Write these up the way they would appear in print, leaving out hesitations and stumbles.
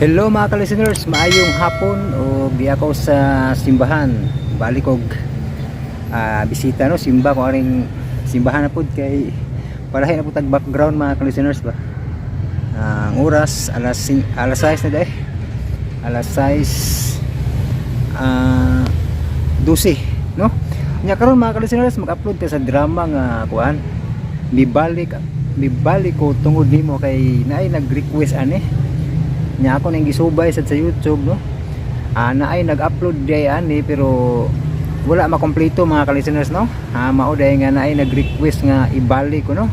Hello mga ka-listeners, maayong hapon o di ako sa simbahan. Balik og bisita no, simba ko aring simbahan na pud kay para na pud tag background mga ka-listeners ba. Ang oras alas 6 na day. Alas 6 12 no. Nya karon mga ka-listeners, mag-upload ka sa drama nga kuan. Mibalik mibalik ko tungod nimo kay naay nag-request ani nya ako nang gisubay sad sa YouTube no. Naay nag-upload day ani pero wala makompleto mga ka-listeners no. Mao day nga naay nag-request nga ibalik ko no.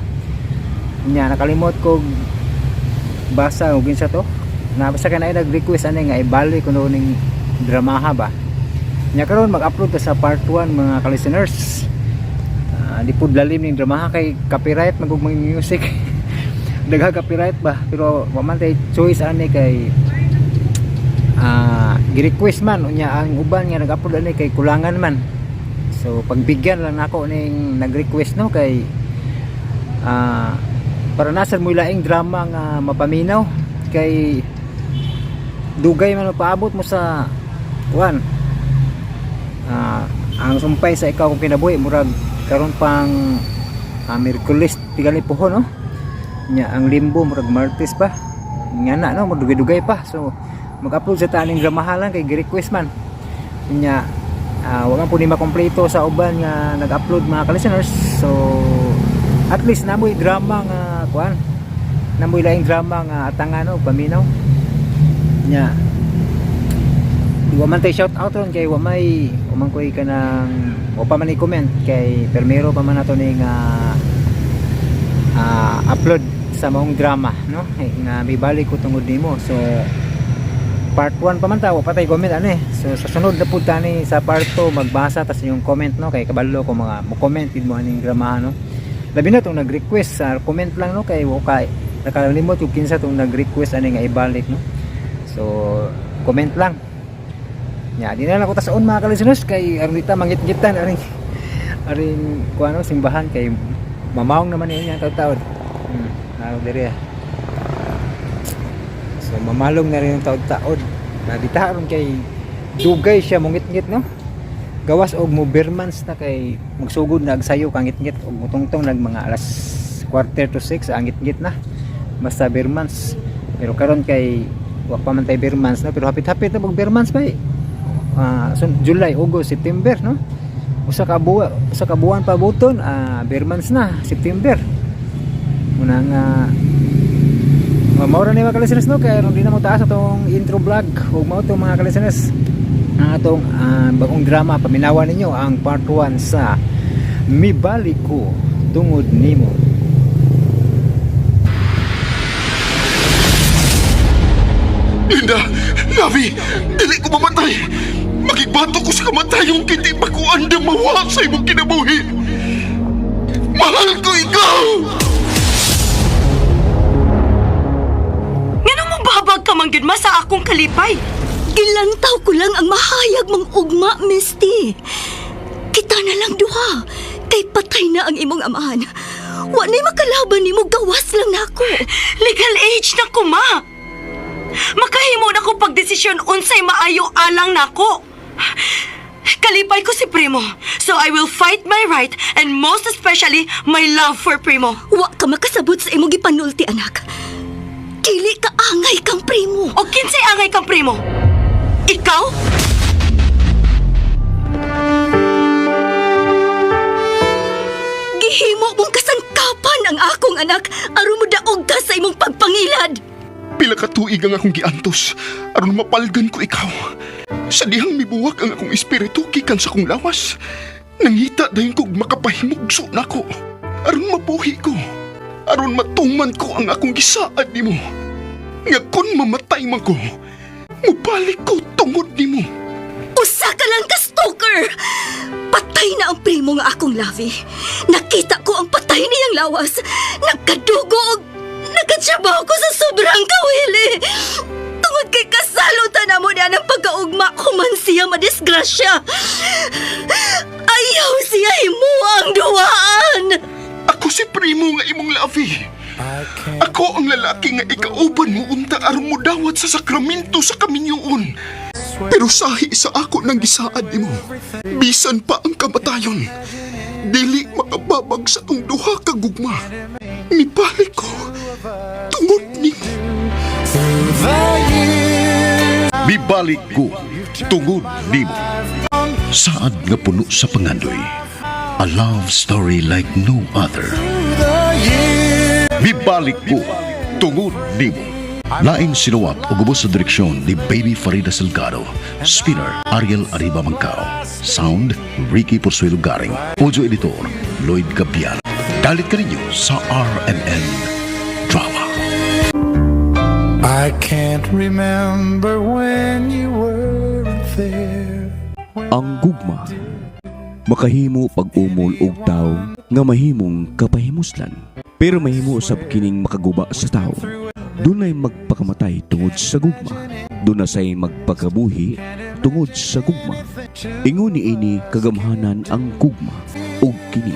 Nya nakalimot ko basa og kinsa to. Na basta kay naay nag-request ani nga ibalik ko no ning dramaha ba. Nya karon mag-upload ta sa part 1 mga ka-listeners. Di pud lalim ning dramaha kay copyright magug mga music. Daghang copyright ba pero wa man tay choice ani kay gi-request man unya ang uban nga nag-upload ani kay kulangan man. So pagbigyan lang nako ning nag-request no kay para nasa mo laing drama nga mapaminaw kay dugay man paabot mo sa kuan, ang sumpay sa ikaw kung kinabuhi murag karon pang Miyerkules tigali puhon no. Nya ang limbo murag Martes pa nga na no, magdugay-dugay pa. So mag-upload sa taning dramahan lang kay gi-request man. Nya wa man po ni makompleto sa uban nga nag-upload mga ka-listeners. So at least namoy drama nga kuan, namoy laing drama nga atangan no paminaw. Nya wa man tay shout out ron kay wa may wa man koy kanang wa pa man i-comment kay permero pa man nato ning upload sa maong drama no. Eh, nga mibalik ko tungod nimo. So part 1 pa man ta, wa pa tay comment ano eh. So sa sunod na pud tani sa part 2 magbasa tas yung comment no kay kabalo ko mga mo comment gid mo aning drama no. Labi na tong nag-request sa comment lang no kay wa kay nakalimot kung kinsa tong nag-request ani nga ibalik no. So comment lang. Nya di na lang ko tasaon mga ka-listeners kay aron dita mangitngitan aring aring kuano simbahan kay mamawong naman niya ang taud-taud. Naroon diri ah. So mamalong na rin yung taod-taod. Nabita ron kay dugay siya mungitngit no. Gawas og mo bermans na kay magsugod na agsayo kangitngit og mutungtong nag mga alas 5:45 ang ngitngit na. Basta bermans. Pero karon kay wa pa man tay bermans no, pero hapit-hapit na mag bermans pa eh. So July, August, September no. Usa ka buwan pa buton, bermans na September. Muna nga mao ra ni mga ka-listeners no kay aron di na mo taas atong intro vlog ug mao to mga ka-listeners ang atong bagong drama. Paminawan ninyo ang part 1 sa Mibalik ko tungod nimo. Linda, Lavi, dili ko mamatay. Makigbato ko sa kamatayon kay di pa ko andam mawa sa imong kinabuhi. Mahal ko ikaw! Nganong mobabag ka man gyud ma sa akong kalipay? Gilantaw ko lang ang mahayag mong ugma, Misty. Kita na lang duha. Kay patay na ang imong amahan. Wa na'y makalaban nimo, gawas lang nako. Legal age na ko ma. Makahimo na ko pagdesisyon unsay maayo alang nako. Kalipay ko si Primo. So I will fight my right and most especially my love for Primo. Wa ka makasabot sa imong gipanulti, anak. Dili ka angay kang Primo. O kinsay angay kang Primo? Ikaw? Gihimo mong kasangkapan ang akong anak aron mo daog ka sa imong pagpangilad. Pila ka tuig ang akong giantos aron mapalgan ko ikaw. Sa dihang mibuwak ang akong espiritu gikan sa akong lawas. Nangita dayon kog makapahimugso nako aron mabuhi ko. Aron matuman ko ang akong gisaad nimo. Nga kun mamatay man ko, mubalik ko tungod nimo. Usa ka lang ka stalker! Patay na ang primo nga akong lavi. Nakita ko ang patay niyang lawas. Nagkadugo og nagkatsabaw ko sa sobrang kawili. Tungod kay kasalutan na mo niya ng pagkaugma human siya madisgrasya. Ayaw siya himuang duwaan! Ako si Primo nga imong lavi. Ako ang lalaki nga ikauban mo unta aron mo dawat sa sakramento sa kaminyoon. Pero sahi sa ako nang gisaad nimo. Bisan pa ang kamatayon. Dili makababag sa akong duha ka gugma. Mibalik ko tungod nimo. Mibalik ko tungod nimo. Saad nga puno sa pangandoy. A love story like no other. Mibalik ko tungod nimo. Laing sinuwat o gubos sa direksyon ni Baby Farida Salgado. Spinner Ariel Arriba Mangkao. Sound Ricky Porsuelo Garing. Audio Editor Lloyd Gabiano. Dalit ka ninyo sa RMN Drama. I can't remember when you weren't there. Ang gugma makahimo pag-umol og tawo nga mahimong kapahimuslan. Pero mahimo usab kining makaguba sa tawo. Dunay magpakamatay tungod sa gugma. Duna say magpakabuhi tungod sa gugma. Ingon niini kagamhanan ang gugma ug kini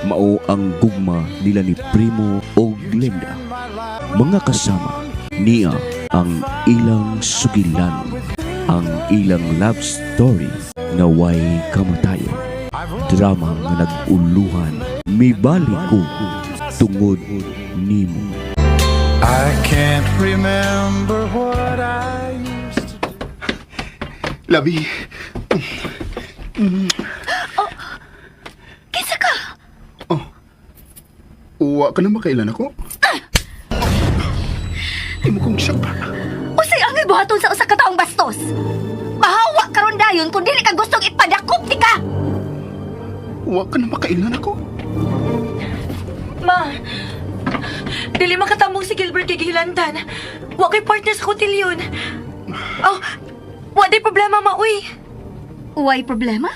mao ang gugma nila ni Primo og Glenda. Mga kasama niya ang ilang sugilan, ang ilang love story nga way kamatayon. Drama nga nag-uluhan, mibalik ko tungod nimo. I can't remember what I used to Labi, Kinsa ka? uwa ka na makailan ako? Imo kong siya pa. Usay angay buhaton sa usa ka taong bastos. Mahawa karon dayon kung dili ka gustong ipadakop ni ka. Uwa ka na makailan ako? Ma, dili makatambong si Gilbert kay gihilandan. Wa kay partner sa kotilyon. Oh, wa day problema, ma, uy. Uway problema?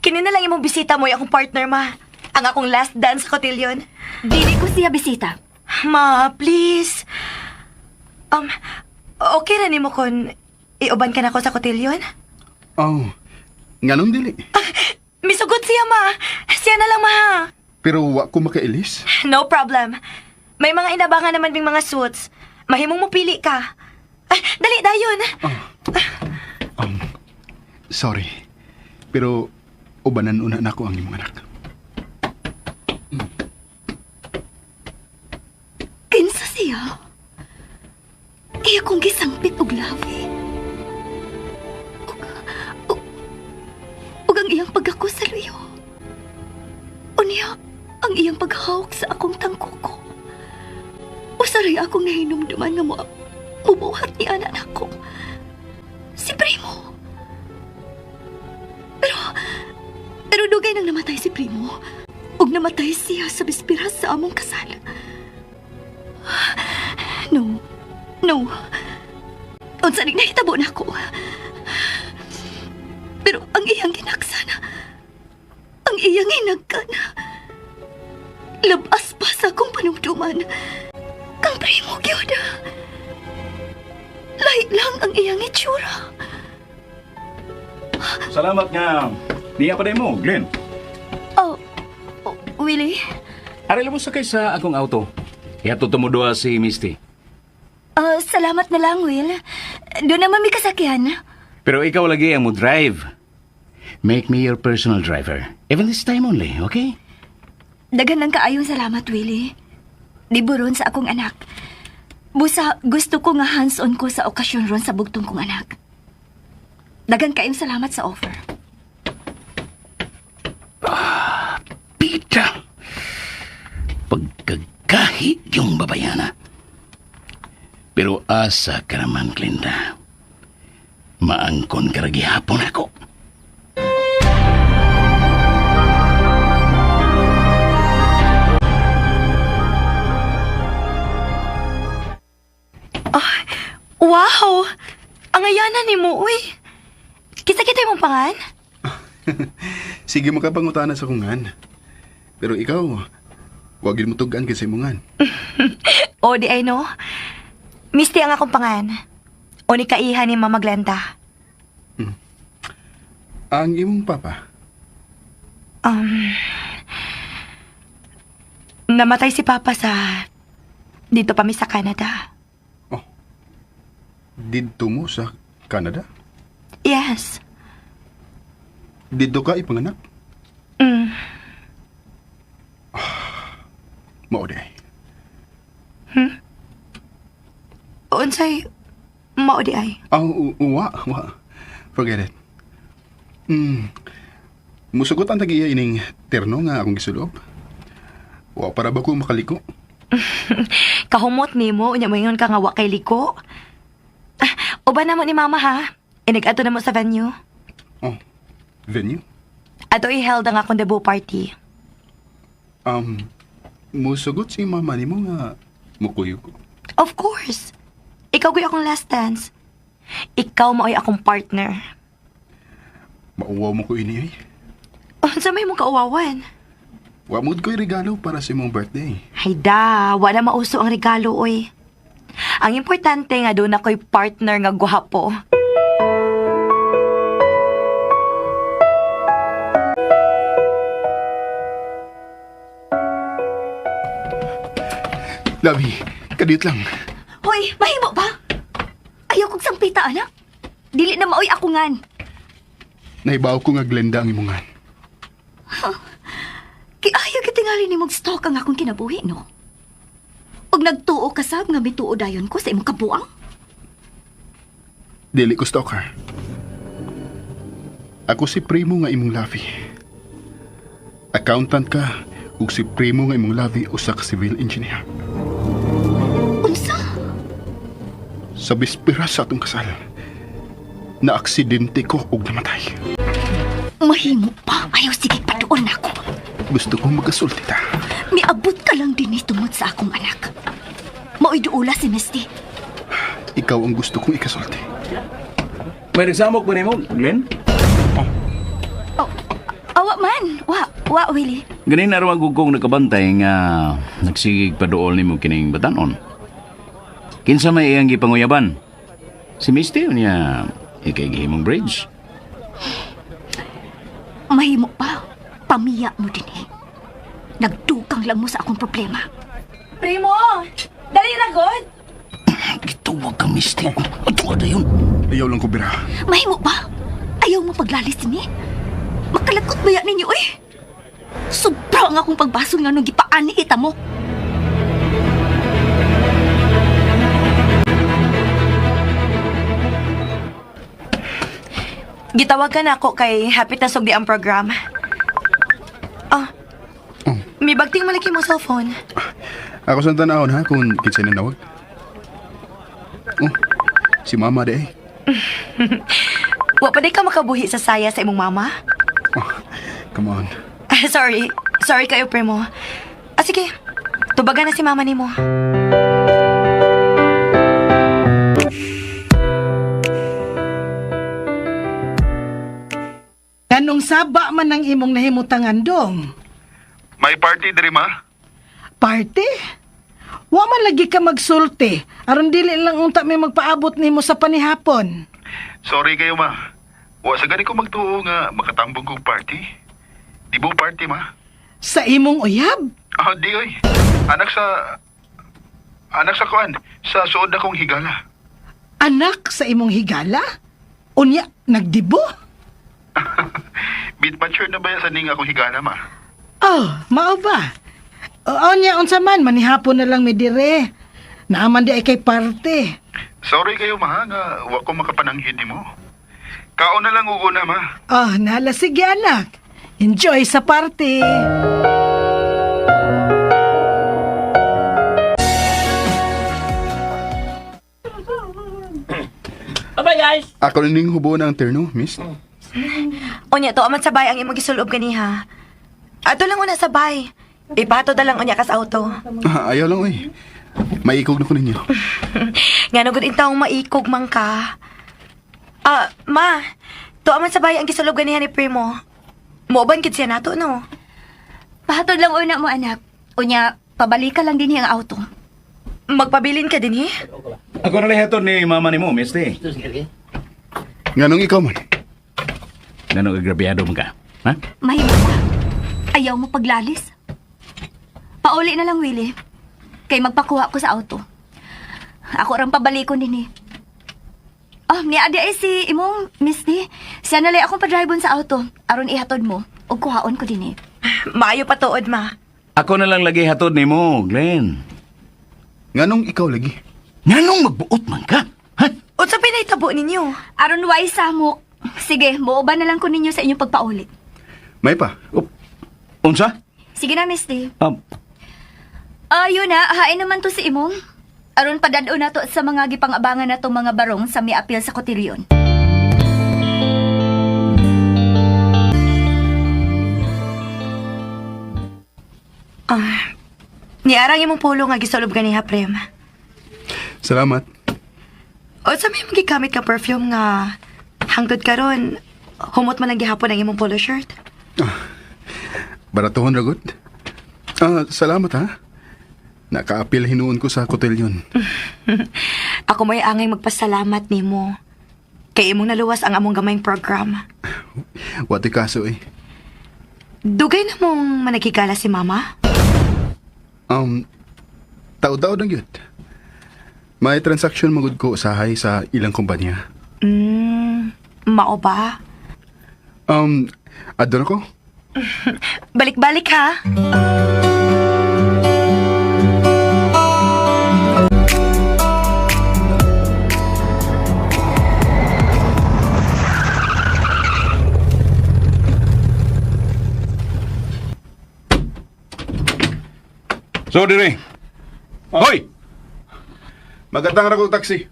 Kini na lang imong bisita mo akong partner, ma. Ang akong last dance sa kotilyon. Dili ko siya bisita. Ma, please. Okay ra nimo kon iuban ka na ko sa kotilyon? Oh, nganong dili? Misugot siya, ma. Siya na lang, ma. Pero wa ko makailis. No problem. May mga inabangan naman bing mga suits. Mahimong mo pili ka. Ay, dali, dayon. Sorry. Pero ubanan una na ako ang imong anak. Kinsa siya? Iya kong gisangpit og labi. Ug, ug, ug ang iyang pagako sa luyo. Unya, ang iyang paghawak sa akong tangkuko. Usaray akong nahinumduman nga mo mubuhat ni anak nako. Si Primo. Pero, pero dugay nang namatay si Primo. Ug namatay siya sa bispiras sa among kasal. No. No. Unsa ning nahitabo nako. Pero ang iyang ginaksana, ang iyang hinagkan, labas pa sa akong panumduman. Kang primo gyud. Lahi lang ang iyang itsura. Salamat nga. Niya pa din mo, Glenn. Oh, oh, Willie, Aral mo sakay sa akong auto. Ihatod mo duha si Misty. ah, salamat na lang, Will. Doon naman may kasakyan. Pero ikaw lagi ang mo drive. Make me your personal driver. Even this time only, okay? Daghan ng kaayong salamat, Willie. Liburon sa akong anak. Busa, gusto ko nga hands-on ko sa okasyon ron sa bugtong kong anak. Daghan kaayong salamat sa offer. Pita! Pagkagahi yung babayana. Pero asa ka naman, Glinda. Maangkon ka ra gihapon ako. Wow! Ang ayana ni mo, uy. Kita-kita imong pangan? Sige mo ka pangutana sa kungan. Pero ikaw, wag yun mo tugan kasi imongan. O, di ay no. Misty ang akong pangan. O ni kaiha ni Mama Glenda. Ang imong papa, Namatay si Papa sa dito pa mi sa Canada. Didto mo sa Canada? Yes. Didto ka ipanganak? Mm. Mao di. Unsay mao di ay. Oh, wa, wa. Forget it. Musugot ang tag-iya ining terno nga akong gisulob. Wa para ba ko makaliko? Kahumot nimo unya moingon ka nga wa kay liko. Ah, uban na mo ni Mama ha. Inig-adto na mo sa venue. Oh, venue? Ato i-held ang akong debut party. Musugot si mama nimo nga mukuyo ko. Of course. Ikaw ko'y akong last dance. Ikaw mao'y akong partner. Mauwaw mo ko ini ay. Unsa may mong kauwawan? Wa mood ko'y regalo para sa imong birthday. Hayda, wala mauso ang regalo, oy. Ang importante nga doon ako'y partner nga gwapo. Labi, kadiyot lang. Hoy, mahimo ba? Ayaw kong sampita, anak. Dili na maoy ako ngan. Naibaw ko nga Glenda ang imongan. Kay ayaw kitingali ni mong stalk ang akong kinabuhi, no? Ug nagtuo ka sab nga mituo dayon ko sa imong kabuang. Dili ko stalker. Ako si primo nga imong labi. Accountant ka ug si primo nga imong labi usa ka civil engineer. Unsa? Sa bispera sa atong kasal, naaksidente ko ug namatay. Mahimo pa. Ayaw sige paduon nako. Gusto ko magkasulti ta. Miabot ka lang din tungod sa akong anak. Maoy duula si Misty. Ikaw ang gusto kong ikasulti. May nagsamok ba nimo, Glenn? Oh, awa man. Wa, wa Willie. Ganin na raw kong nakabantay nga nagsigig paduol nimo kining batanon. Kinsa may iyang gipanguyaban? Si Misty niya ikay gihimong bridge. Mahimo pa. Pamiya mo din eh. Nagdukang lang mo sa akong problema. Primo! Dali na, God! Gituwag ka, Misty. Ato na yun. Ayaw lang ko bira. Mahimo ba? Ayaw mo paglalis ni? Makalakot ba yan ninyo eh? Sobra ang akong pagbasol nga nung gipaani kita mo. Gitawag ka na ako kay Happy Tasog di ang program. Ah, may bagting malaki mo cellphone. Ako sa tanahon ha kung kinsay nanawag. Oh, si mama di eh. Wa pa di ka makabuhi sa saya sa imong mama? Oh, come on. Sorry. Sorry kayo, Primo. Ah, sige. Tubagan na si mama nimo. Kanong saba man ang imong nahimutangan dong? May party diri ma? Party? Wa man lagi ka magsulti. Aron dili lang unta may magpaabot nimo sa panihapon. Sorry kayo ma. Wa sa gani ko magtuo nga makatambong kong party. Di ba party ma? Sa imong uyab? Ah, di oy. Anak sa kuan, sa suod na kong higala. Anak sa imong higala? Unya, nagdibo? Bit mature na ba yan sa ning akong higala ma? Oh, mao ba? O, unya, unsa man, manihapon na lang mi dire. Naaman di ay kay parte. Sorry kayo ma nga wa ko makapananghid nimo. Kaon na lang ugo na ma. Oh, nala sige anak. Enjoy sa party. Ako na ning hubo na ang terno, miss. Unya, to aman sabay ang imong gisulob ganiha. Ato lang una sabay. Ipato da lang unya kas auto. Ah, ayaw lang oy. Maikog na ko ninyo. Nga no gud intawong maikog man ka. Ah, ma. To aman sabay ang gisulob ganiha ni Primo. Mooban gid siya nato no. Pahatod lang una mo, anak. Unya, pabalika lang din ang auto. Magpabilin ka din eh. Ako na lang ni mama nimo, Misty. Nganong ikaw man? Ngano agrabyado man ka? Ha? Mahimo ba? Ayaw mo paglalis? Pauli na lang, Willie. Kay magpakuha ko sa auto. Ako rang pabalikon din eh. Oh, niadi ay si imong Misty. Siya na akong padribon sa auto. Aron ihatod mo. O kuhaon ko din eh. Maayo pa tuod, ma. Ako na lang lagi hatod nimo, Glenn. Nganong ikaw lagi? Nganong magbuot man ka? Ha? Unsa pinahitabo ninyo? Aron way samok. Sige, muuban na lang ko ninyo sa inyong pagpauli. May pa. Up. Unsa? Sige na, Misty. Ayun na, hain naman to si imong. Aron padadon na to sa mga gipangabangan na mga barong sa miapil sa kotilyon. Ah, niarang imong polo nga gisulob ganiha, Prem. Salamat. Unsa may imong gigamit ka perfume nga hangtod karon humot man lang gihapon ang imong polo shirt? Baratuhon ragot. Ah, salamat ha. Nakaapil hinuon ko sa kotelyon. Ako mo'y angay magpasalamat nimo. Kay imong naluwas ang among gamayng program. Wati kaso eh. Dugay na mong managigala si mama? Tao-tao na yun. May transaction magud ko usahay sa ilang kumpanya. Mao ba? Adon ako? Balik-balik ha. So dire. Hoy, Magatang ra ko taxi.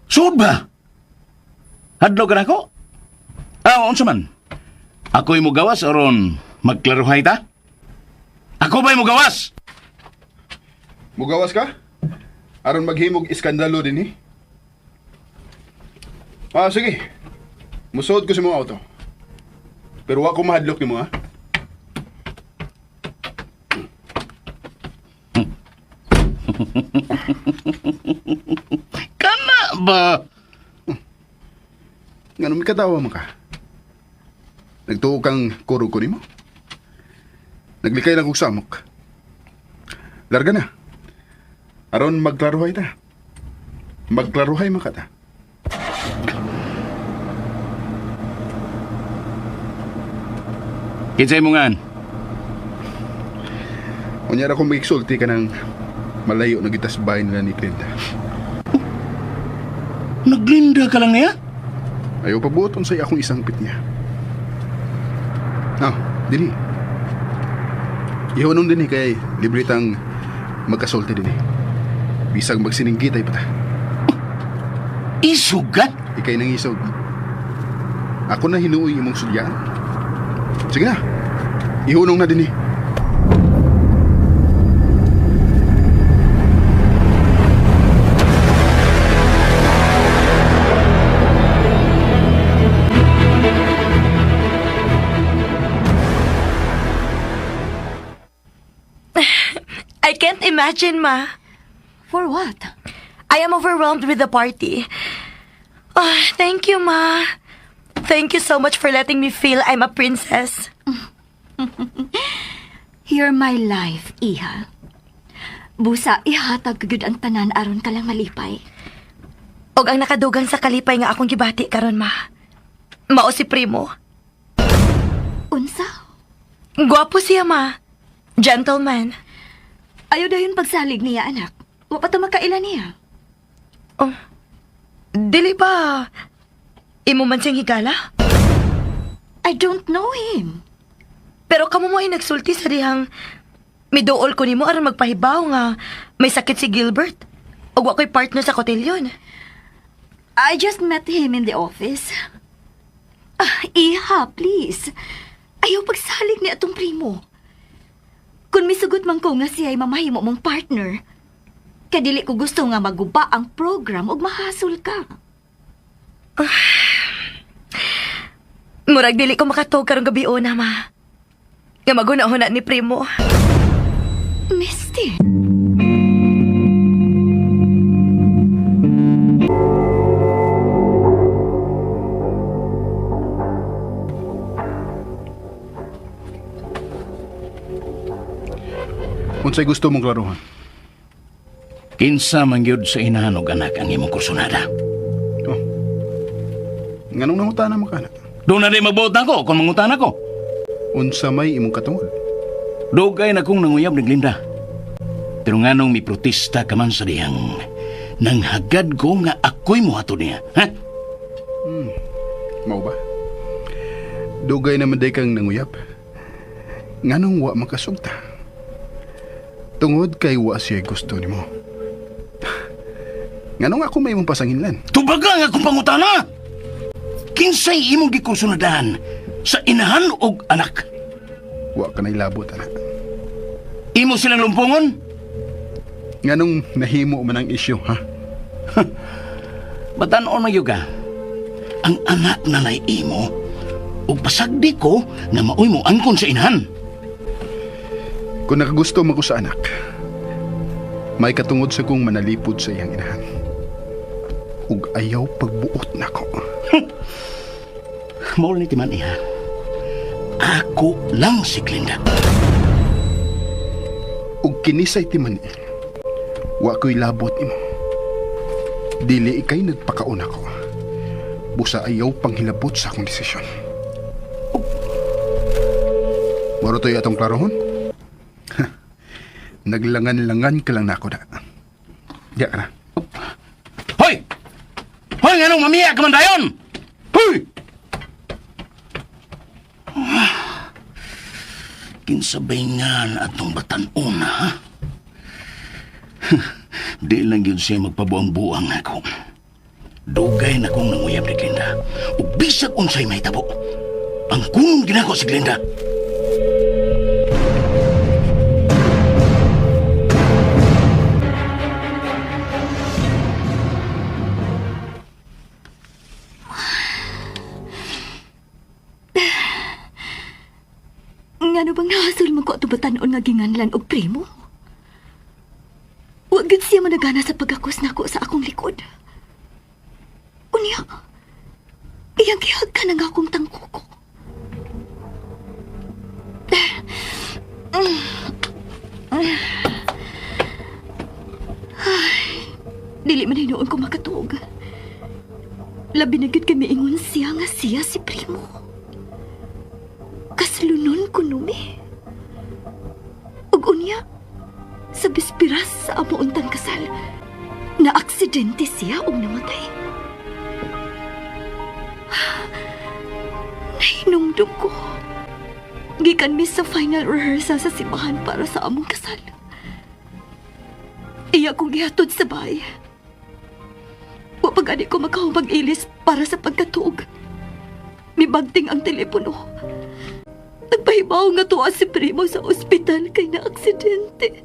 sud ba? Hadlok ka nako? Ah, unsa man? Ako'y mugawas aron magklaruhay ta? Ako ba'y mugawas? Mugawas ka? Aron maghimog iskandalo din eh. Ah, sige. Musuod ko sa mga auto. Pero wa ko mahadlok nimo ha. Kana ba? Ngano may katawa man ka? Nagtuo kang kuro ko nimo. Naglikay lang kog samok. Larga na. Aron magklaruhay ta. Magklaruhay man ka ta. Kinsay mo ngan? Unya ra ko magigsulti ka ng malayo na gitas bahay nila ni Clinda. Naglinda ka lang niya? Ayaw pabuot unsay akong isang pit niya. Ah, dini. Ihonon dinhi kay libre tang magkasulti dinhi. Bisag magsininggitay pa ta. Isugat? Ikay nang isog. Ako na hinuoy imong sudyaan. Sige na. Ihunong na dinhi. I can't imagine, ma. For what? I am overwhelmed with the party. Oh, thank you, ma. Thank you so much for letting me feel I'm a princess. You're my life, Iha. Busa, ihatag gud ang tanan aron ka lang malipay. Og ang nakadugang sa kalipay nga akong gibati karon, ma. Mao si Primo. Unsa? Gwapo siya, ma. Gentleman. Ayaw dayon pagsalig niya, anak. Wa pa ta makaila niya. Oh. Dili ba? Imo man siyang higala? I don't know him. Pero kamo mo ay nagsulti sa dihang miduol ko nimo aron magpahibaw nga may sakit si Gilbert. Ug wa ko'y partner sa kotelyon. I just met him in the office. Ah, Iha, please. Ayaw pagsalig ni atong primo. Kung misugot man ko nga siya'y mamahimo mong partner, kadili ko gusto nga maguba ang program ug mahasol ka. Murag dili ko makatog karong gabi una, ma. Nga maguna-huna ni Primo. Misty. Unsay gusto mong klarohon? Kinsa man gyud sa inahan og anak ang imong kursunada? Oh. Nganong nangutana man ka na? Doon na di magbuot nako kung mangutana ko. Unsa may imong katungod? Dugay na kong nanguyab ni Glinda. Pero nganong mi protesta ka man sa dihang nanghagad ko nga ako'y muhatod niya. Ha? Mao ba? Dugay naman day kang nanguyab. Nganong wa makasugta? Tungod kay wa siya gusto nimo. Nganong ako may imong pasanginlan? Tubaga nga akong pangutana! Kinsay imong gikursunadahan sa inahan og anak? Wa ka nailabot ana. Imo silang lumpungon? Nganong nahimo man ang isyu, ha? Batanon man gyud ka. Ang anak na nay imo ug pasagdi ko nga maoy mo angkon sa inahan. Kung nakagusto man ko sa anak, may katungod sa kong manalipod sa iyang inahan. Ug ayaw pagbuot nako. Mao ni timan iha. Ako lang si Glinda. Ug kinisay timan wa ko'y labot nimo. Dili ikay nagpakaon ako. Busa ayaw panghilabot sa akong desisyon. Moro to'y atong klarohon? Naglangan-langan ka lang nako da. Diya ka na. Hoy! Hoy, nganong mamiya ka man dayon? Hoy! Kinsabay nga na atong batan-on, ha? Di lang yun siya magpabuang-buang ako. Dugay na kong nanguyab ni Glinda. Ug bisag unsay mahitabo. Ang kunong ginako si Glinda. Ngano bang nahasol man ko ato batan-on nga ginganlan og primo? Wa gid siya managana sa pagakos nako sa akong likod. Unya, iyang gihagkan ang akong tangkuko. Ay, dili man hinuon ko makatuog. Labi na gyud kay miingon siya nga siya si primo. Kaslunon ko numi. Ug unya, sa bispiras sa amo untang kasal, naaksidente siya ug namatay. Nahinumdum ko. Gikan mi sa final rehearsal sa simbahan para sa among kasal. Iya kong gihatod sa bahay. Wa pa gani ko makahumag ilis para sa pagkatuog. Mibagting ang telepono. Nagpahibaw nga tuwa si Primo sa ospital kay na-aksidente.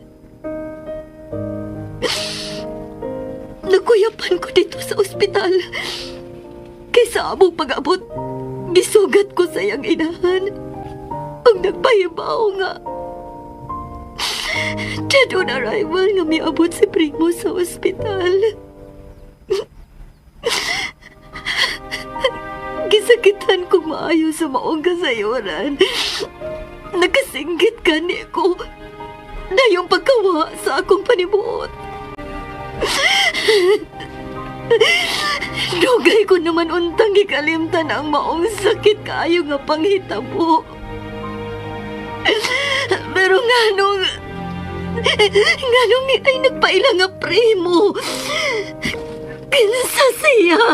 Nakuyapan ko dito sa ospital. Kaysa among pag-abot, gisugat ko sa iyang inahan. Ang nagpahibaw nga. Dead on arrival nga miabot si Primo sa ospital. Gisakitan kong maayo sa maong kasayuran. Nakasinggit gani ko. Na yung pagkawa sa akong panibuot. Dugay ko naman untang gikalimtan ang maong sakit kaayo nga panghitabo. Pero nganong ay nagpaila nga primo. Kinsa siya?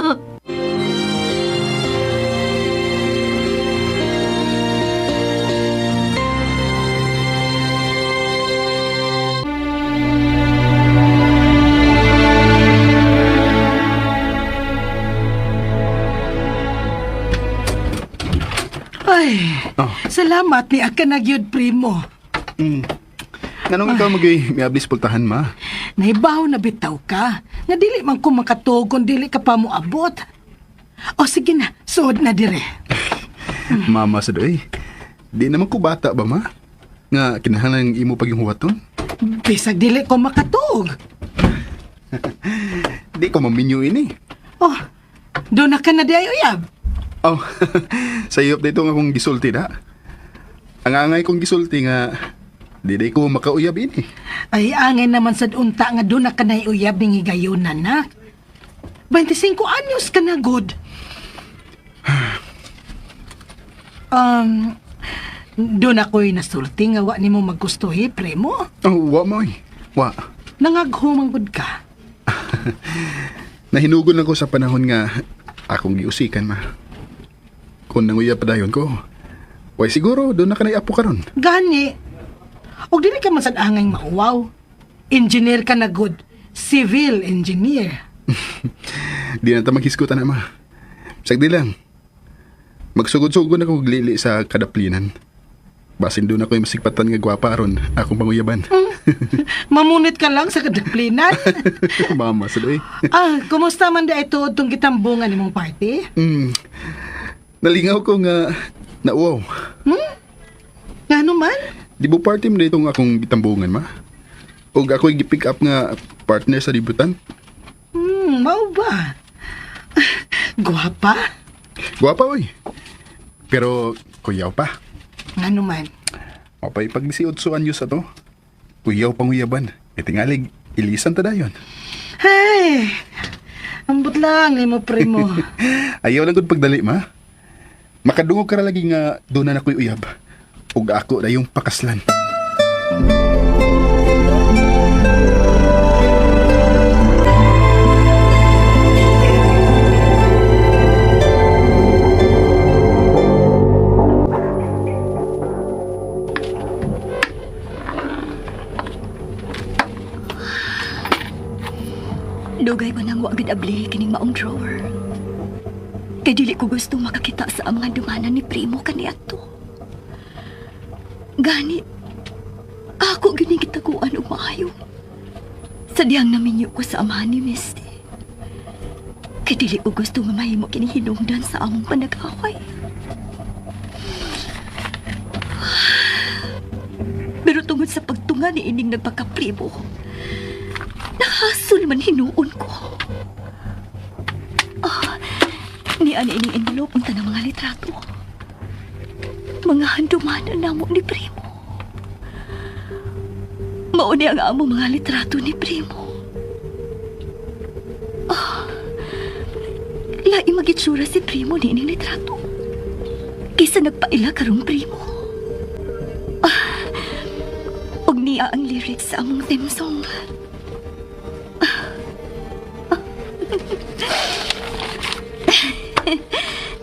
Ay, Oh. salamat ni Aka na gyud, primo. Nganong ikaw magay miablis pultahan ma? Nahibaw na bitaw ka. Nga dili man ko makatuog kung dili ka pa moabot. O sige na, suod na dire. Mama sa doy. Di naman ko bata ba ma? Nga kinahanglan imo pag yung huwaton? Bisag dili ko makatuog. Di ko maminyo ini. Oh, doon na ka na di ay uyab. Oh, sa iyo dito nga akong gisulti da. Ang angay kong gisulti nga Di day ko makauyab ini. Ay, angay naman sad unta nga doon na ka naiuyab ning higayon, anak. 25 anyos ka na, good. Doon ako'y nasulti nga wa nimo maggustuhi, primo. Oh, wa mo eh. Wa. Nangaghumang gud ka. Nahinugon lang ko sa panahon nga akong giusikan ma. Kung nanguyab pa dayon ko, way siguro doon na ka apo karon. Gani. Og dili ka man sad angay mauwaw. Engineer ka na good. Civil engineer. Di na ta maghisgutan na ma. Sagdi lang. Magsugod-sugod na ko og lili sa kadaplinan. Basin doon ako yung masigpatan nga gwapa aron akong panguyaban. Mamunit ka lang sa kadaplinan. Mama sa doy. Ah, kumusta man di ay tuod tong gitambungan nimong party? Nalingaw ko nga nauwaw. Ngano man? Di ba party mo dito nga akong gitambungan ma? Og ako'y gipick up nga partner sa debutant. Mao ba? Guwapa? Gwapa oy. Pero kuyaw pa. Ngano man? Mapay pag 18 anyos ato. Kuyaw panguyaban. Itingalig, ilisan ta dayon. Hey, ambot lang nimo primo. Ayaw lang gud pagdali ma. Makadungog ka ra lagi nga doon na ako'y uyab. Ug ako na yung pakaslan. Dugay ko nang wa gid abli kining maong drawer. Kay dili ko gusto makakita sa mga dumanan ni Primo kaniadto. Gani, ako gini gitaguan og maayo. Sa dihang naminyo ko sa amahan ni Misty. Kay dili ko gusto nga mahimo kini hinungdan sa among panag-away. Pero tungod sa pagtunga ni ining nagpakaprimo, nahasol man hinuon ko. Ah, ni ani ining envelope ang tanang mga litrato. Mga handumanan namo ni Primo. Mao ni ang among mga litrato ni Primo. Ah, lain magitsura si Primo ni ining litrato. Kaysa nagpaila karong Primo. Ah, og niya ang lyrics sa among theme song.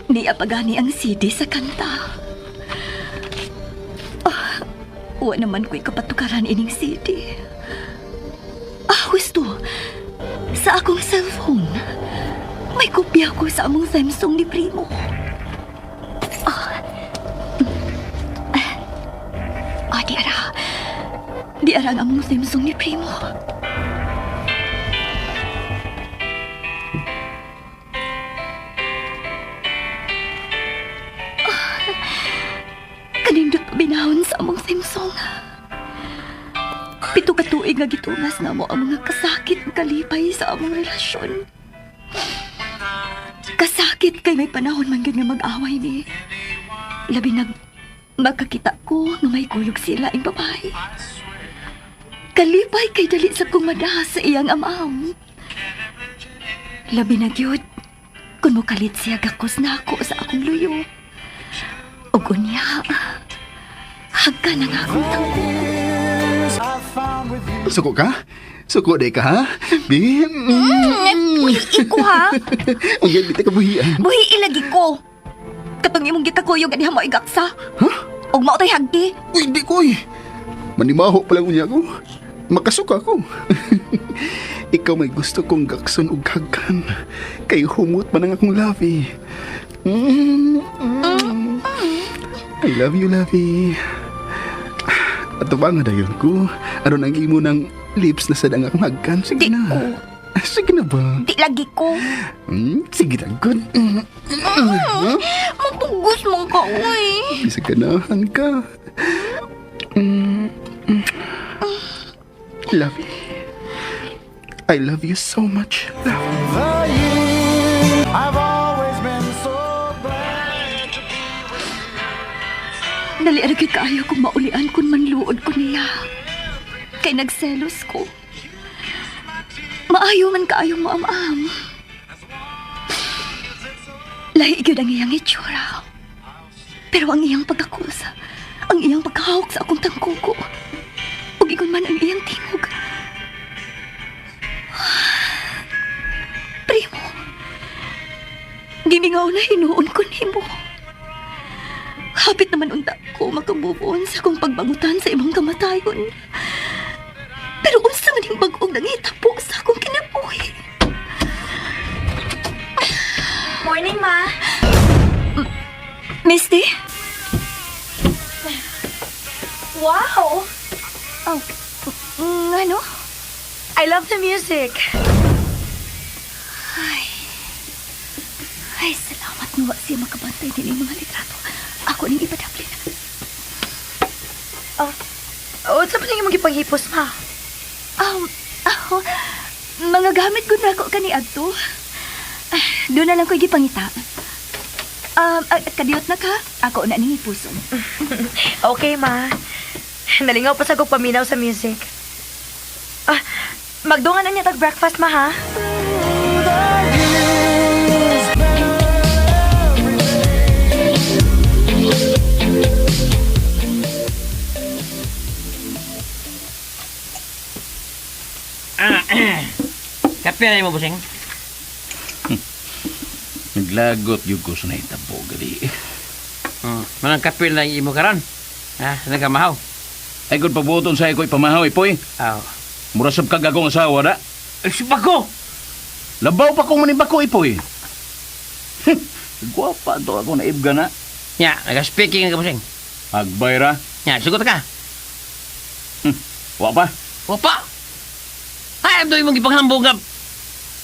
Niya pagani ang CD sa kanta. Ah, wa naman ko'y kapatukaran ining CD. Ah, gusto. Sa akong cellphone, may kopya ko sa among theme song ni Primo. Ah, ah, di ara. Di ara ang among theme song ni Primo. Kanindot pa binahon sa among theme song. 7 ka tuig nga gitungas na mo ang mga kasakit ug kalipay sa among relasyon. Kasakit kay may panahon man gyud nga mag-away ni. Labi nag magkakita ko nga may kuyog sila ang babae. Kalipay kay dali sa kong madaha sa iyang amam. Labi na gyud kun mokalit siya gakos na ako sa akong luyo. Ug unya, hagka na nga akong tangko. Suko ka? Suko day ka ha? Bi? Uy, iko ha? Ang yan, di ka buhian. Buhi ilagi ko. Katong imong gikakuyog aniha mo igaksa. Huh? Ug mao tay hagki. Uy, di ko eh. Manimaho pa lang unya ko. Makasuka ko. Ikaw may gusto kong gakson og hagkan. Kay humot man ang akong labi. Mm, mm. I love you, labi. Ato ba nga dayon ko? Aron ang imo ng lips na sad ang akong hagkan? Sige Di na. ko. Sige na ba? Di lagi ko. Sige na, good. Mapugos mong ka, uy. Bisa ganahan ka. Mm. Love you. I love you so much. Love. The years I've always been so glad. Dali ra gyud kaayo kung maulian kun manluod ko niya. Kay nagselos ko. Maayo man kaayo mo am-am. Lahi gyud ang iyang itsura. Pero ang iyang pagkakusa, ang iyang pagkahawak sa akong tangkuko, ug ingon man ang iyang tingog. Primo, gimingaw na hinuon ko nimo. Hapit naman unta ko makamove on sa akong pagbangutan sa imong kamatayon. Pero unsa man ning bag-ong nangitabo sa akong kinabuhi? Morning, ma. Misty? Wow! Oh, ano? I love the music. Ay, salamat nga wa siya makabantay din mga litrato. Ako ning ipadaplin. Oh, unsa pa ning imong gipanghipos, ma? Oh, mga gamit gud nako kani adto. Ah, doon na lang ko gipangita. Kadiyot na ka. Ako na ning ipuson. Okay, ma. Nalingaw pa sa kog paminaw sa music. Ah, magdungan na niya tag breakfast, ma, ha? Kape na mo, busing. Naglagot yung ko sa nahitabo, gali. Manang kape na imo karon. Ha, nagamahaw. Ay, kung pagbuoton sa iko'y pamahaw, ipoy. Aw. Mura sab kag akong asawa, da. Ay, si Bako! Labaw pa kong manibako, ipoy. Gwapa to ako na ibga na. Nya, naga-speaking ka, busing. Agbay ra. Nya, sugot ka. Wa pa. Wapa! Ay, abdo imong gipanghambog nga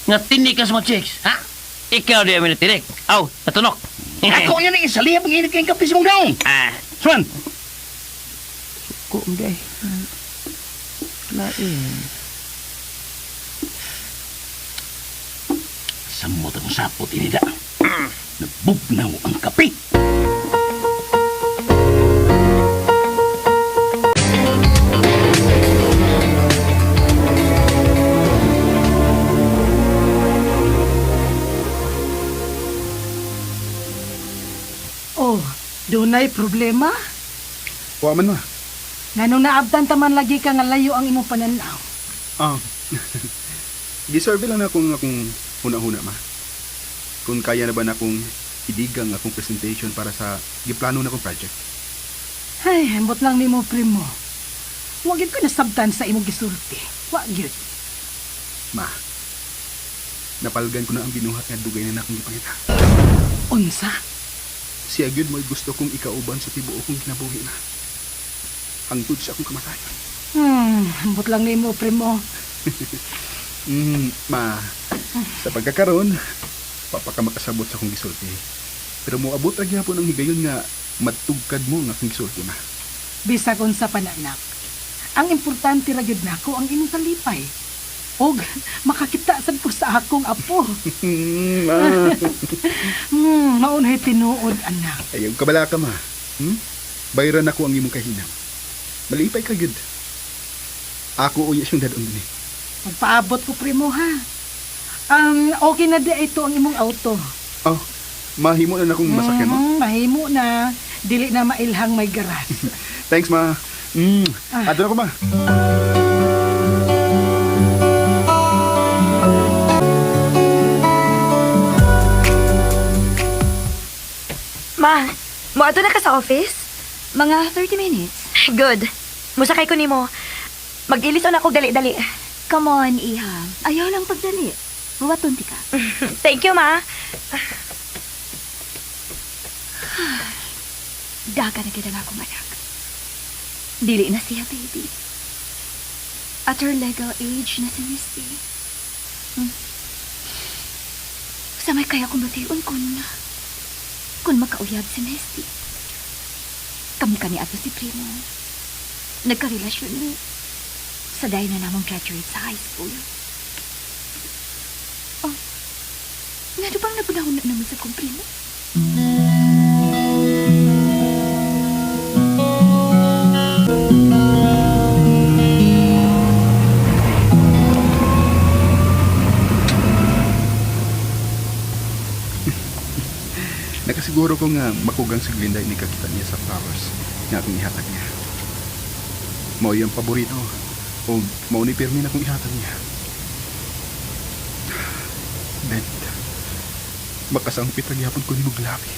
nga tinik ka sa mga chicks, ha? Ikaw di amin na tinik. Aw, natunok. Ako niya ni isaliha pag init kayong kape sa mong daong. Ah, Swan! ko umday. Lain. Samot ang sapot inida. Nabugnaw ang kape. Oh, dunay problema? Wa man, ma. Nganong naabtan taman lagi ka nga layo ang imong pananaw. Ah. Gisurvey lang na akong akong huna-huna, ma. Kung kaya na ba na akong idigang akong presentation para sa giplano na akong project. Ay, ambot lang nimo primo. Wa gyud ko nasabtan sa imong gisulti. Wa gyud. Ma, napalgan ko na ang binuhat nga dugay na nakong gipangita. Unsa? Siya gyud mo'y gusto kong ikauban sa tibuok kong kinabuhi na. Hangtod sa akong kamatayon. Ambot lang nimo primo. Ma, sa pagkakaroon, papaka makasabot sa akong gisulti. Pero moabot ra gyapon ang higayon nga matugkad mo ang akong gisulti, ma. Bisag unsa pa na, anak. Ang importante ra gyud nako ang imong kalipay. Og makakita sad ko sa akong apo. Ma. Maunay tinuod anak. Ayaw kabala ka, ma. Bayran ako ang imong kahinam. Malipay ka gyud. Ako uya siyang dadon dinhi. Magpaabot ko primo ha. Okay na di ito ang imong auto. Oh, mahimo na nakong masakyan, ma. Mahimo na. Dili na mailhang may garas. Thanks, ma. Adto na ko, ma. Ma, moadto na ka sa office? Mga 30 minutes. Good. Musakay ko nimo. Mag-ilis on ako dali-dali. Come on, iha. Ayaw lang pagdali. Buwaton ti ka. Thank you, ma. Daga na gyud ang akong anak. Dili na siya, baby. At her legal age na si Misty. Sa may kaya kong bation kung makauyab si Misty. Kami kani ato si Primo. Nagkarelasyon mi. Sa dahil na namang graduate sa high school. Oh, nga bang nagunahon na naman sa kong Primo? Nakasiguro ko nga makugang si Glinda ini kakita niya sa flowers nga akong ihatag niya. Mao iyang paborito o mao ni pirmi na akong ihatag niya. Bent, makasangpit ang gihapon ko ni Muglabi.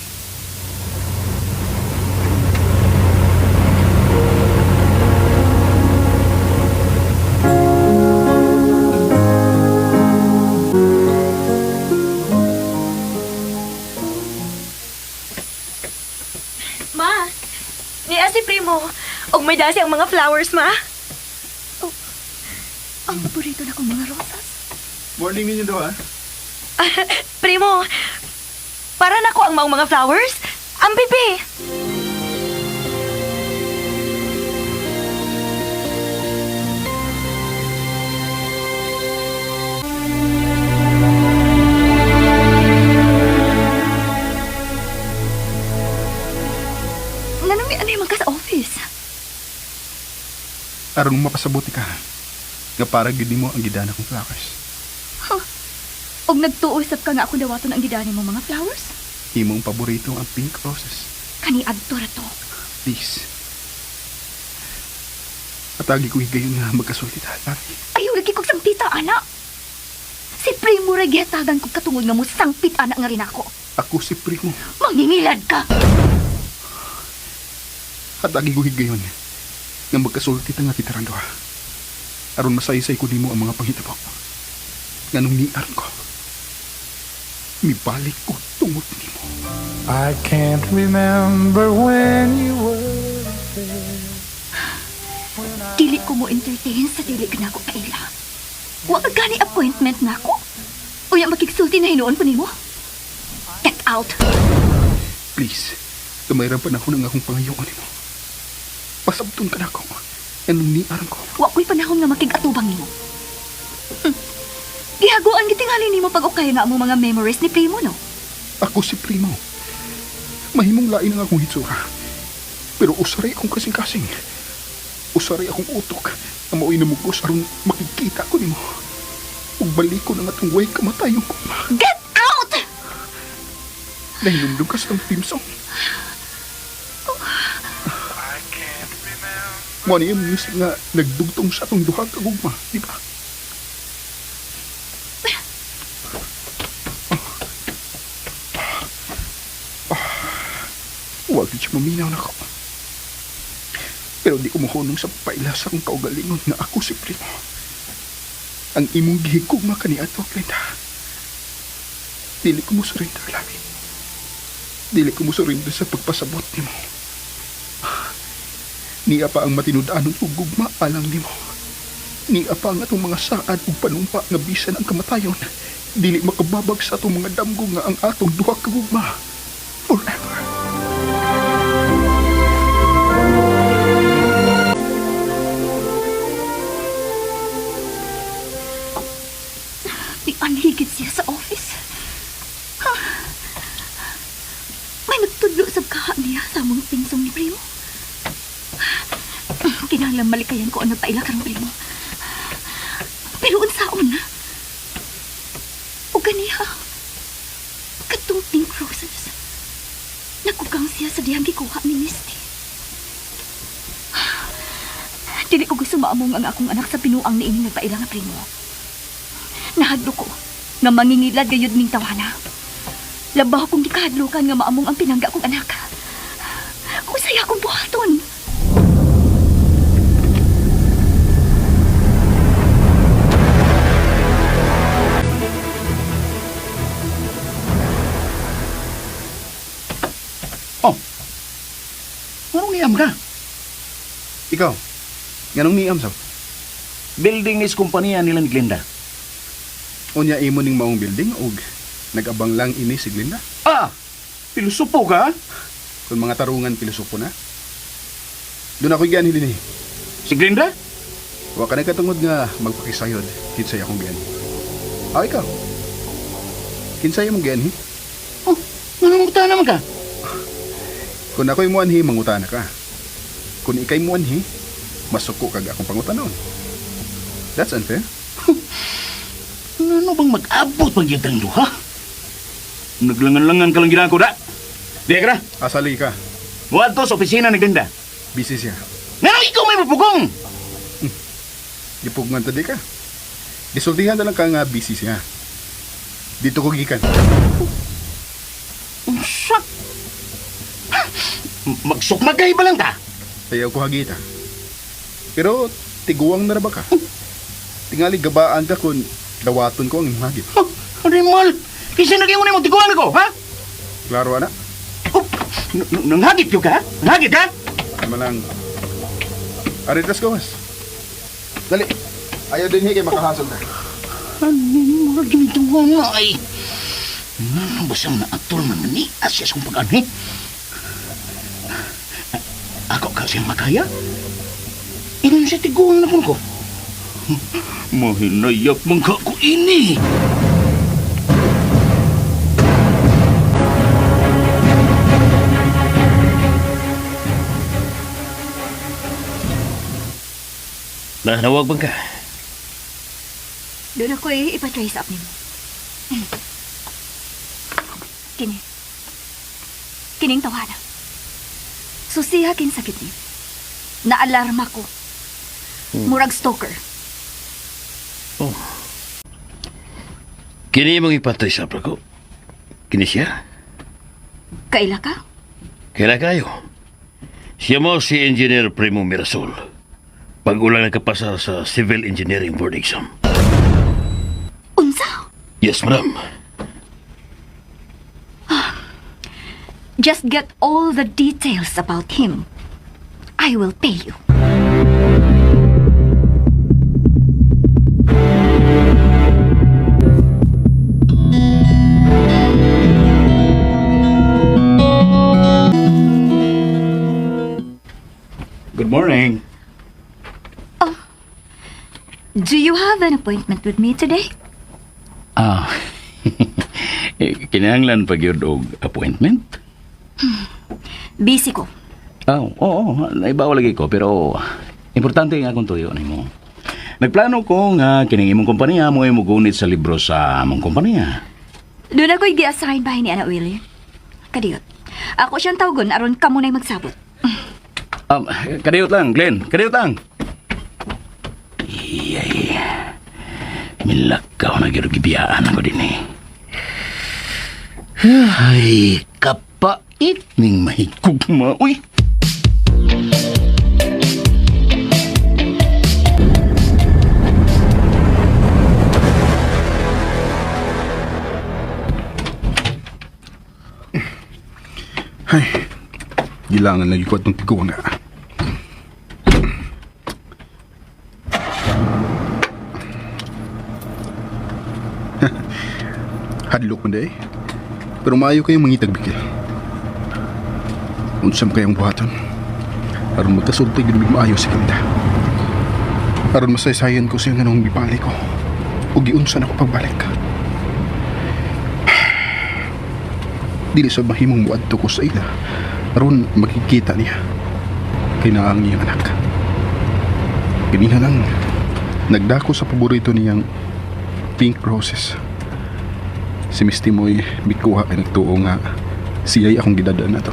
Ma, niya si Primo. Og may dasi ang mga flowers, ma. Oh, Ang paborito na kong mga rosas. Morning ninyo daw ah. Primo, para nako ang maong mga flowers. Ang bibi. Nganong ni anay man ka sa office? Aron mapasabuti ka nga para gid nimo ang gidana kong flowers. Og nagtuo sab ka nga ako dawaton ang gidani mo mga flowers? Imong paborito ang pink roses. Kani adto ra to. Please. Atagi ko higayon nga magkasulti ta, Labi. Ayaw lagi kog sangpita, ana. Si Primo ra gihatagan kog katungod nga mo sangpit ana nga rin ako. Ako si Primo. Mangingilad ka. Atagi ko higayon nga magkasulti ta nga kitarang duha. Aron masaysay ko nimo ang mga panghitabo. Nganong niaron ko. Mibalik ko tungod nimo. I can't remember when you were there. Dili ko mo entertain sa dili ka nako kaila. Wa ka gani appointment nako. Uya makigsulti na hinuon ko nimo. Get out. Please, tumayran pa na ako ng akong pangayoon nimo. Pasabton ka na ako. Anong niaron ko. Wa ko'y panahon nga makig-atubang nimo. Gihaguan gitingali nimo pag okay na among mga memories ni Primo, no? Ako si Primo. Mahimong lain ang akong hitsura. Pero usaray akong kasing-kasing. Usaray akong utok ang mao'y namugos aron makikita ko nimo. Ug balik ko na nga itong way kamatayon ko. Get out! Nahinumdum ka sa itong theme song. Mo ni yung music nga nagdugtong sa atong duha ka gugma, di ba? Huwag siya maminaw na ko. Pero di ko mohunong sa paila sa akong kaugalingon nga ako si Primo. Ang imong gihigugma kaniadto, Glenda. Dili ko mo surrender, labi. Dili ko mo surrender sa pagpasabot nimo. Niya pa ang matinud-anon ug gugma alang nimo. Niya pa ang atong mga saad ug panumpa nga bisan ang kamatayon. Dili makababag sa atong mga damgo nga ang atong duha ka gugma. Forever. Di anhigit siya sa office. Ha? May nagtudlo sa kaha niya sa among tingsong ni Primo. Kinahanglan malikayan ko ang nagpaila karong Primo. Pero unsaon na? O ganiha, katong pink roses. Nakugang siya sa dihang gikuha ni Misty. Dili ko gusto maamong ang akong anak sa binuang niining nagpaila nga Primo. Nahadlo ko nga mangingilad gayud ning tawana. Labaw kong gikahadlukan nga maamong ang pinangga kong anak. Usay akong buhaton. Oh. Anong niam ka? Ikaw, nganong niam sa? Building is kompanya nila ni Glenda. Unya imo ning maong building og nag-abang lang ini si Glinda. Ah! Pilusupo ka? Kung mga tarungan pilosopo na. Doon ako gianhi dinhi. Si Glenda? Wa ka nagkatungod nga magpakisayod kinsay akong gianhi. Ah, ikaw. Kinsay imong gianhi? Oh, nganong mangutana naman ka? Kung ako'y muanhi, mangutana ka. Kung ikay muanhi, masuko kag akong pangutanon. That's unfair. Ano bang mag-abot pag yung duha? Naglangan-langan ka lang ginako da. Di ka na. Asali ka. Muadto sa opisina ni Glinda. Busy siya. Nganong ikaw may mapugong? Gipugngan ta di ka. Gisultihan na lang ka nga busy siya. Dito ko gikan. Unsa? Magsukmagay ba lang ta? Ayaw ko hagita. Pero tiguang na ra ba ka? Tingali gabaan ka kung dawaton ko ang imong hagit. Oh, animal! Kinsa naging mo tiguan ako, ha? Klaro ana. Oh, nanghagit yun ka? Nanghagit ka? Tama lang. Aritas ko mas. Dali. Ayaw din kay makahasol na. Animal, ginito nga ay. Basang naatol man ni asya sa pag-anhi. Ako kasi ang makaya. Inon siya tiguan na ko. Mahinayak man ka ko ini. Nanawag bang ka? Doon ako eh, ipa-trace up nimo. Kini. Kining tawhana. Susiha kin sakit ni. Naalarma ko. Murag stalker. Oh. Kini mong ipatay sa ko. Kini siya? Kaila ka? Kaila kayo. Siya mo si Engineer Primo Mirasol. Pag-ulang nakapasar sa Civil Engineering Board exam. Unsa? Yes, madam. Just get all the details about him. I will pay you. Good morning. Oh. Do you have an appointment with me today? Ah. Kinahanglan pa gyud og appointment? Busy ko. Oh, oo, naibaw lagi ko pero importante nga akong tuyo nimo. Nagplano ko nga kining imong kompanya mo ay mogunit sa libro sa among kompanya. Doon ako'y gi-assign bahay ni Ana Willie. Kadiyot. Ako siyang tawgon aron kamo na'y magsabot. Kadiyot lang, Glenn. Kadiyot lang. Iyay. Milakaw na gyud gibiyaan ako din eh. Ay, kapait ning mahigugma. Uy! Ay, gilangan lagi ko atong tiguang nga. Hadlok man day. Pero maayo kayong mangitag bikil. Unsam kayong buhaton. Aron magkasulti gyud mig maayo sa kinda. Aron masaysayan ko siya nganong gibalik ko. Ug giunsa na ko pagbalik. Dili sa mahimong muadto ko sa ila. Aron makikita niya. Kay naa ang iyang anak. Ganiha lang, nagdako sa paborito niyang pink roses. Si Miss Timoy mikuha kay nagtuo nga siya'y akong gidadaan na to.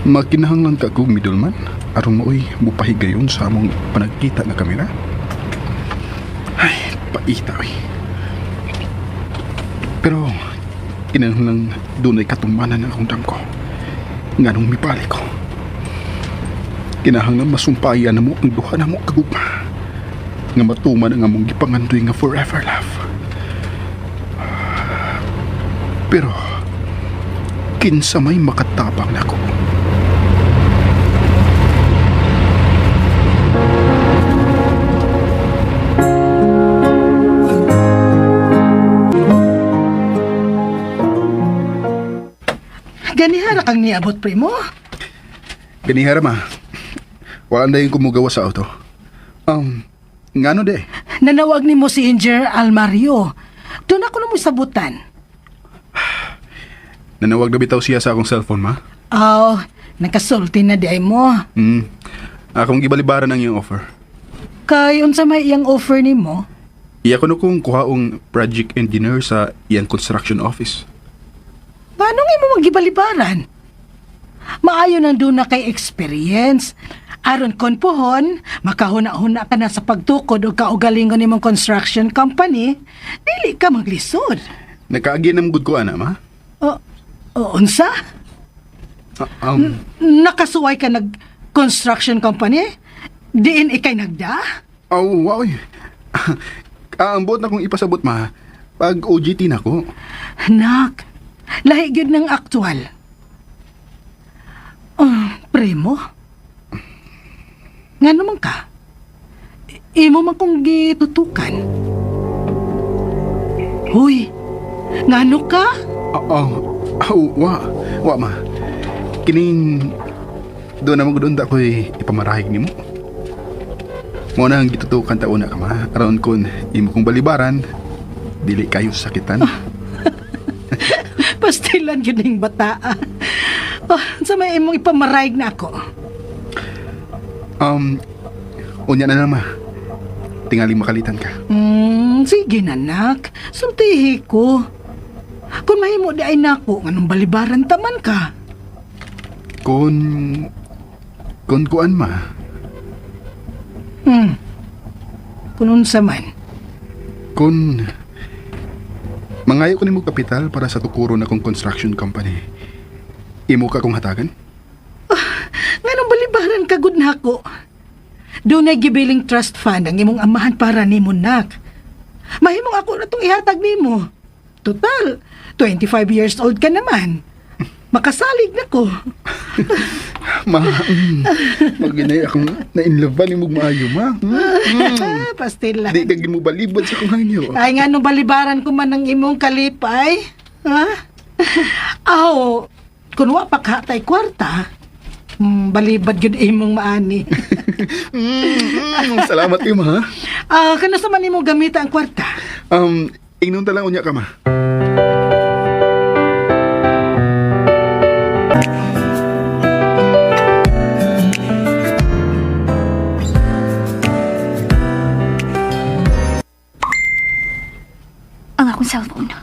Makinahanglan ka kog middleman aron maoy mupahigayon sa among panagkita nga kamera. Ay, paita oy. Pero kinahanglan dunay katumanan ang akong damko. Nganong mibalik ko. Kinahanglan masumpayan na mo ang duha na mo kagugma. Nga matuman ang among gipangandoy nga forever love. Pero kinsa may makatabang nako. Ganihara kang niabot, primo. Ganihara ma. Wala na yung kumugawa sa auto. Ngano de? Nanawag nimo si Engineer Almario. Doon ako na mo sabutan. Nanawag na bitaw siya sa akong cellphone, ma. Aw, nakasulti na di ay mo. Akong gibalibaran ang iyong offer. Kay unsa may iyang offer nimo? Iya ko no kung kuhaong project engineer sa iyang construction office. Nganong imo magibalibaran? Maayo nang doon na kay experience. Aron kon puhon, makahuna-huna ka na sa pagtukod o kaugalingon nimong construction company, dili ka maglisod. Nakaagi na gud ko ana ma. O, o unsa? Ah, Nakasuway ka nag construction company? Diin ikay nagda? Oh, wow. Ah, ang buot na kong ipasabot ma. Pag OJT na ko. Nak, lahi gyud ng aktual. Oh, primo? Nga naman ka? Imo man kong gitutukan. Huy, ngano ka? Oh, oh, wa. Wa ma. Kining doon na mo doon ko'y ipamarahig nimo. Mo na ang gitutukan ta una ka ma. Aron kon imo kong balibaran, dili kayo sakitan. Pastilan yun yung bataa. Oh, sa may imong ipamarahig na ako. Unya na lang ma. Tingaling makalitan ka. Sige na, nak. Sultihi ko. Kung mahimo di ay nako, nganong balibaran taman ka. Kon kuan ma. Kung unsa man. Kon mangayo ko nimo kapital para sa tukuro na kong construction company. Imo ka kong hatagan? Nganong balibaran ka gud nako? Dunay gibiling trust fund ang imong amahan para nimo nak. Mahimong ako na tong ihatag nimo. Total, 25 years old ka naman. Makasalig na ko. Ma, maginay akong na-inlove ni mong maayo, ma. Pastila. Di ka mo balibad sa akong hangyo. Ay nga nung balibaran ko man ang imong kalipay. Ha? Aw, kun wa pa ka tay kwarta, balibad gyud imong maani. Salamat ima, ha? Ah, kana sa man imo gamita ang kwarta? Ingnon ta lang unya ka, ma. Ang akong cellphone.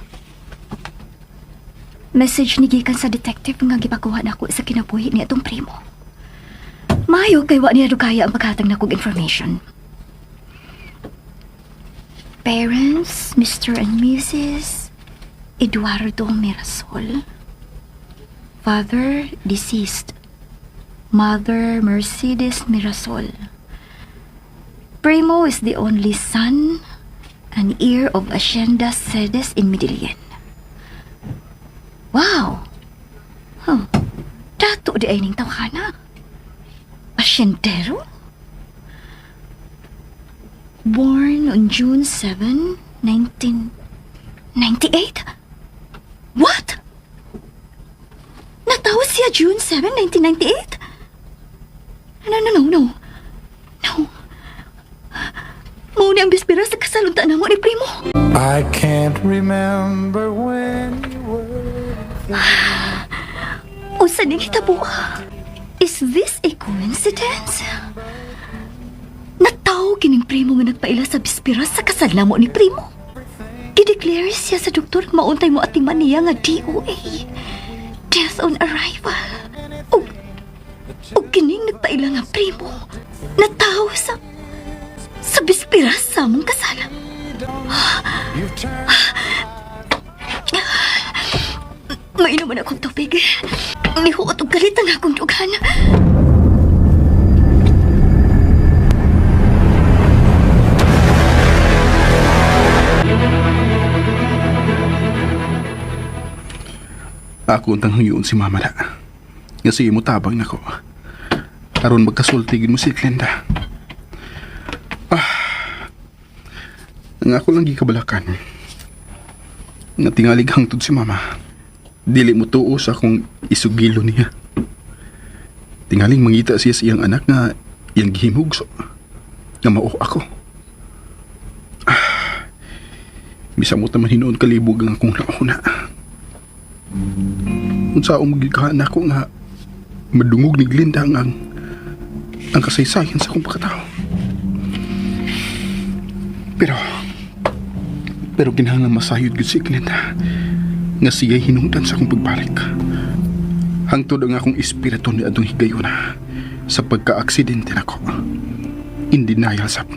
Message ni gikan sa detective nga gipakuha nako sa kinabuhi ni atong primo. Maayo kay wa niya dugaya ang paghatag nakog information. Parents, Mr. and Mrs. Eduardo Mirasol. Father, deceased. Mother, Mercedes Mirasol. Primo is the only son and heir of Hacienda Sedes in Medellin. Wow! Huh. Dato di ay ning tawhana. Haciendero? Born on June 7, 1998? What? Natawo siya June 7, 1998? No, no, no, no. No. Mao ni ang bispira sa kasalunta namo ni Primo. I can't remember when you were there. Unsa ning hitabo? Is this a coincidence? Natawo kining primo nga nagpaila sa bispira sa kasal namo ni Primo. Gideclare siya sa doktor nga mauntay mo atiman niya nga DOA. Death on arrival. Ug kining nagpaila nga primo. Natawo sa bispira sa among kasal. You've turned Mainom man akong tubig. Nihuot og kalit ang akong dughan. Ako ang hangyoon si Mama la. Nga sa imo tabang nako. Aron magkasulti gid mo si Glenda. Ang ako lang gikabalakan. Nga tingalig hangtod si Mama. Dili mo tuo sa akong isugilo niya. Tingaling mangita siya sa iyang anak nga iyang gihimugso. Nga mao ako. Bisan mo taman hinuon kalibog ang akong nauna. Unsa ang magigikahan nako nga madungog ni Glinda ang kasaysayan sa akong pagkatao. Pero kinahanglan masayod gyud si Glinda. Nga siya'y hinungdan sa akong pagbalik. Hangtod ang akong espiritu ni adong higayuna sa pagka-aksidente nako. In denial sab.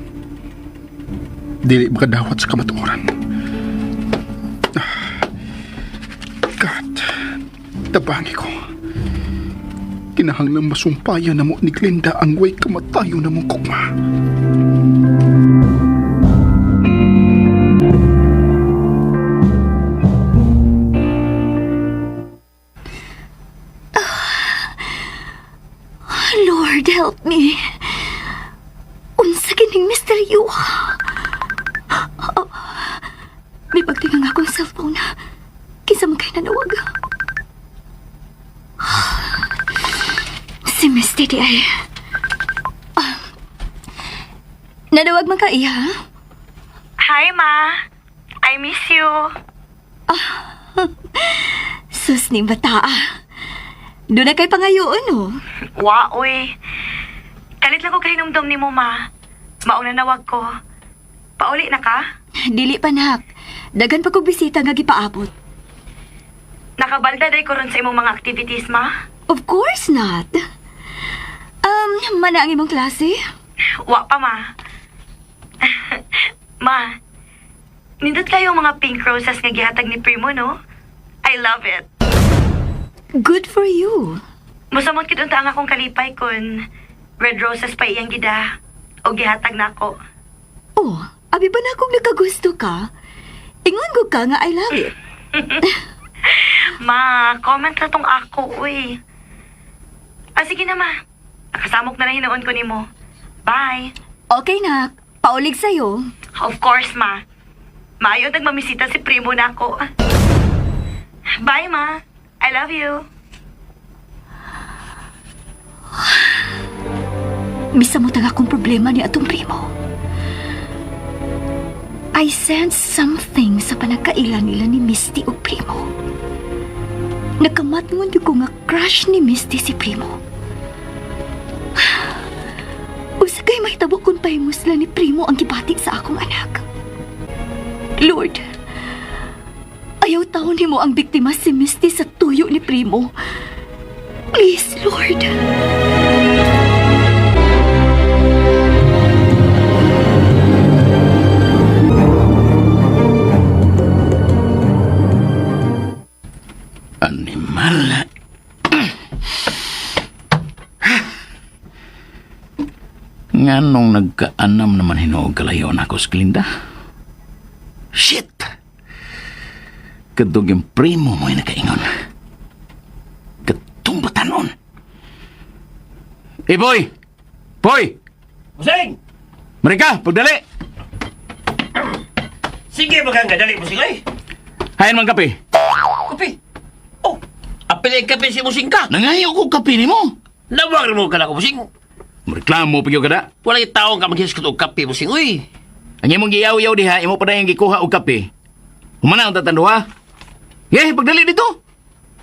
Dili makadawat sa kamatuoran. Ah, God, tabangi ko. Kinahanglang masumpayan na mo ni Glenda ang way kamatayo na mong kukma. Lord, help me. Unsa kining misteryo? Oh, may pagtingang akong cellphone. Kinsa man kay nanawag. Si Misty di ay. Ah, nanawag man ka, iha? Hi, Ma. I miss you. Sus ni bata. Ah. Doon na kay pangayoon, oh. Wa, uy. Kalit lang ko kahinumdum ni mo, Ma. Mauna nawag ko. Pauli na ka? Dili pa, nak. Dagan pa kog bisita nga gipaabot. Nakabalda day ko ron sa imong mga activities, Ma. Of course not. Mana ang imong klase? Wa pa, Ma. Ma, nindot kayo ang mga pink roses nga gihatag ni Primo, no? I love it. Good for you. Musamot kid unta ang akong kalipay kun red roses pa iyang gida o gihatag nako. Oh, abi ba na kung nakagusto ka? Ingon ko ka nga I love it. Ma, comment na tong ako, uy. Ah, sige na, ma. Nakasamok na lang hinuon ko nimo. Bye. Okay, nak. Paulig sa'yo. Of course, ma. Maayo nagmamisita si Primo na ako. Bye, ma. I love you. Misamot ang akong problema ni atong primo. I sense something sa panagkaila nila ni Misty o primo. Nakamatngon ko nga crush ni Misty si primo. Usa kay mahitabo kung pahimusla ni primo ang gibati sa akong anak. Lord, ayaw taon nimo ang biktima si Misty sa tuyo ni primo. Please, Lord. Animal. Nga nung nagkaanam naman hinuog kalayo na ako sa Glinda. Shit! Kadog yung primo mo'y nakaingon. Katumba tanon. Eh, boy! Boy! Busing! Marika, pagdali! Sige, magang gadali, Busing, ay! Hain man kape. Kape! Oh! Apil ang kape si Busing ka! Nangayo ko kape ni mo. Nawag mo ka na ko, Busing! Reklamo pagyo kada. Wala yung taong ka maghiskot og kape, Busing, uy! Ang imong giyaw-yaw diha, imo pa na yung gikuha og kape. Humana ang tatanduha. Ye, pagdali dito.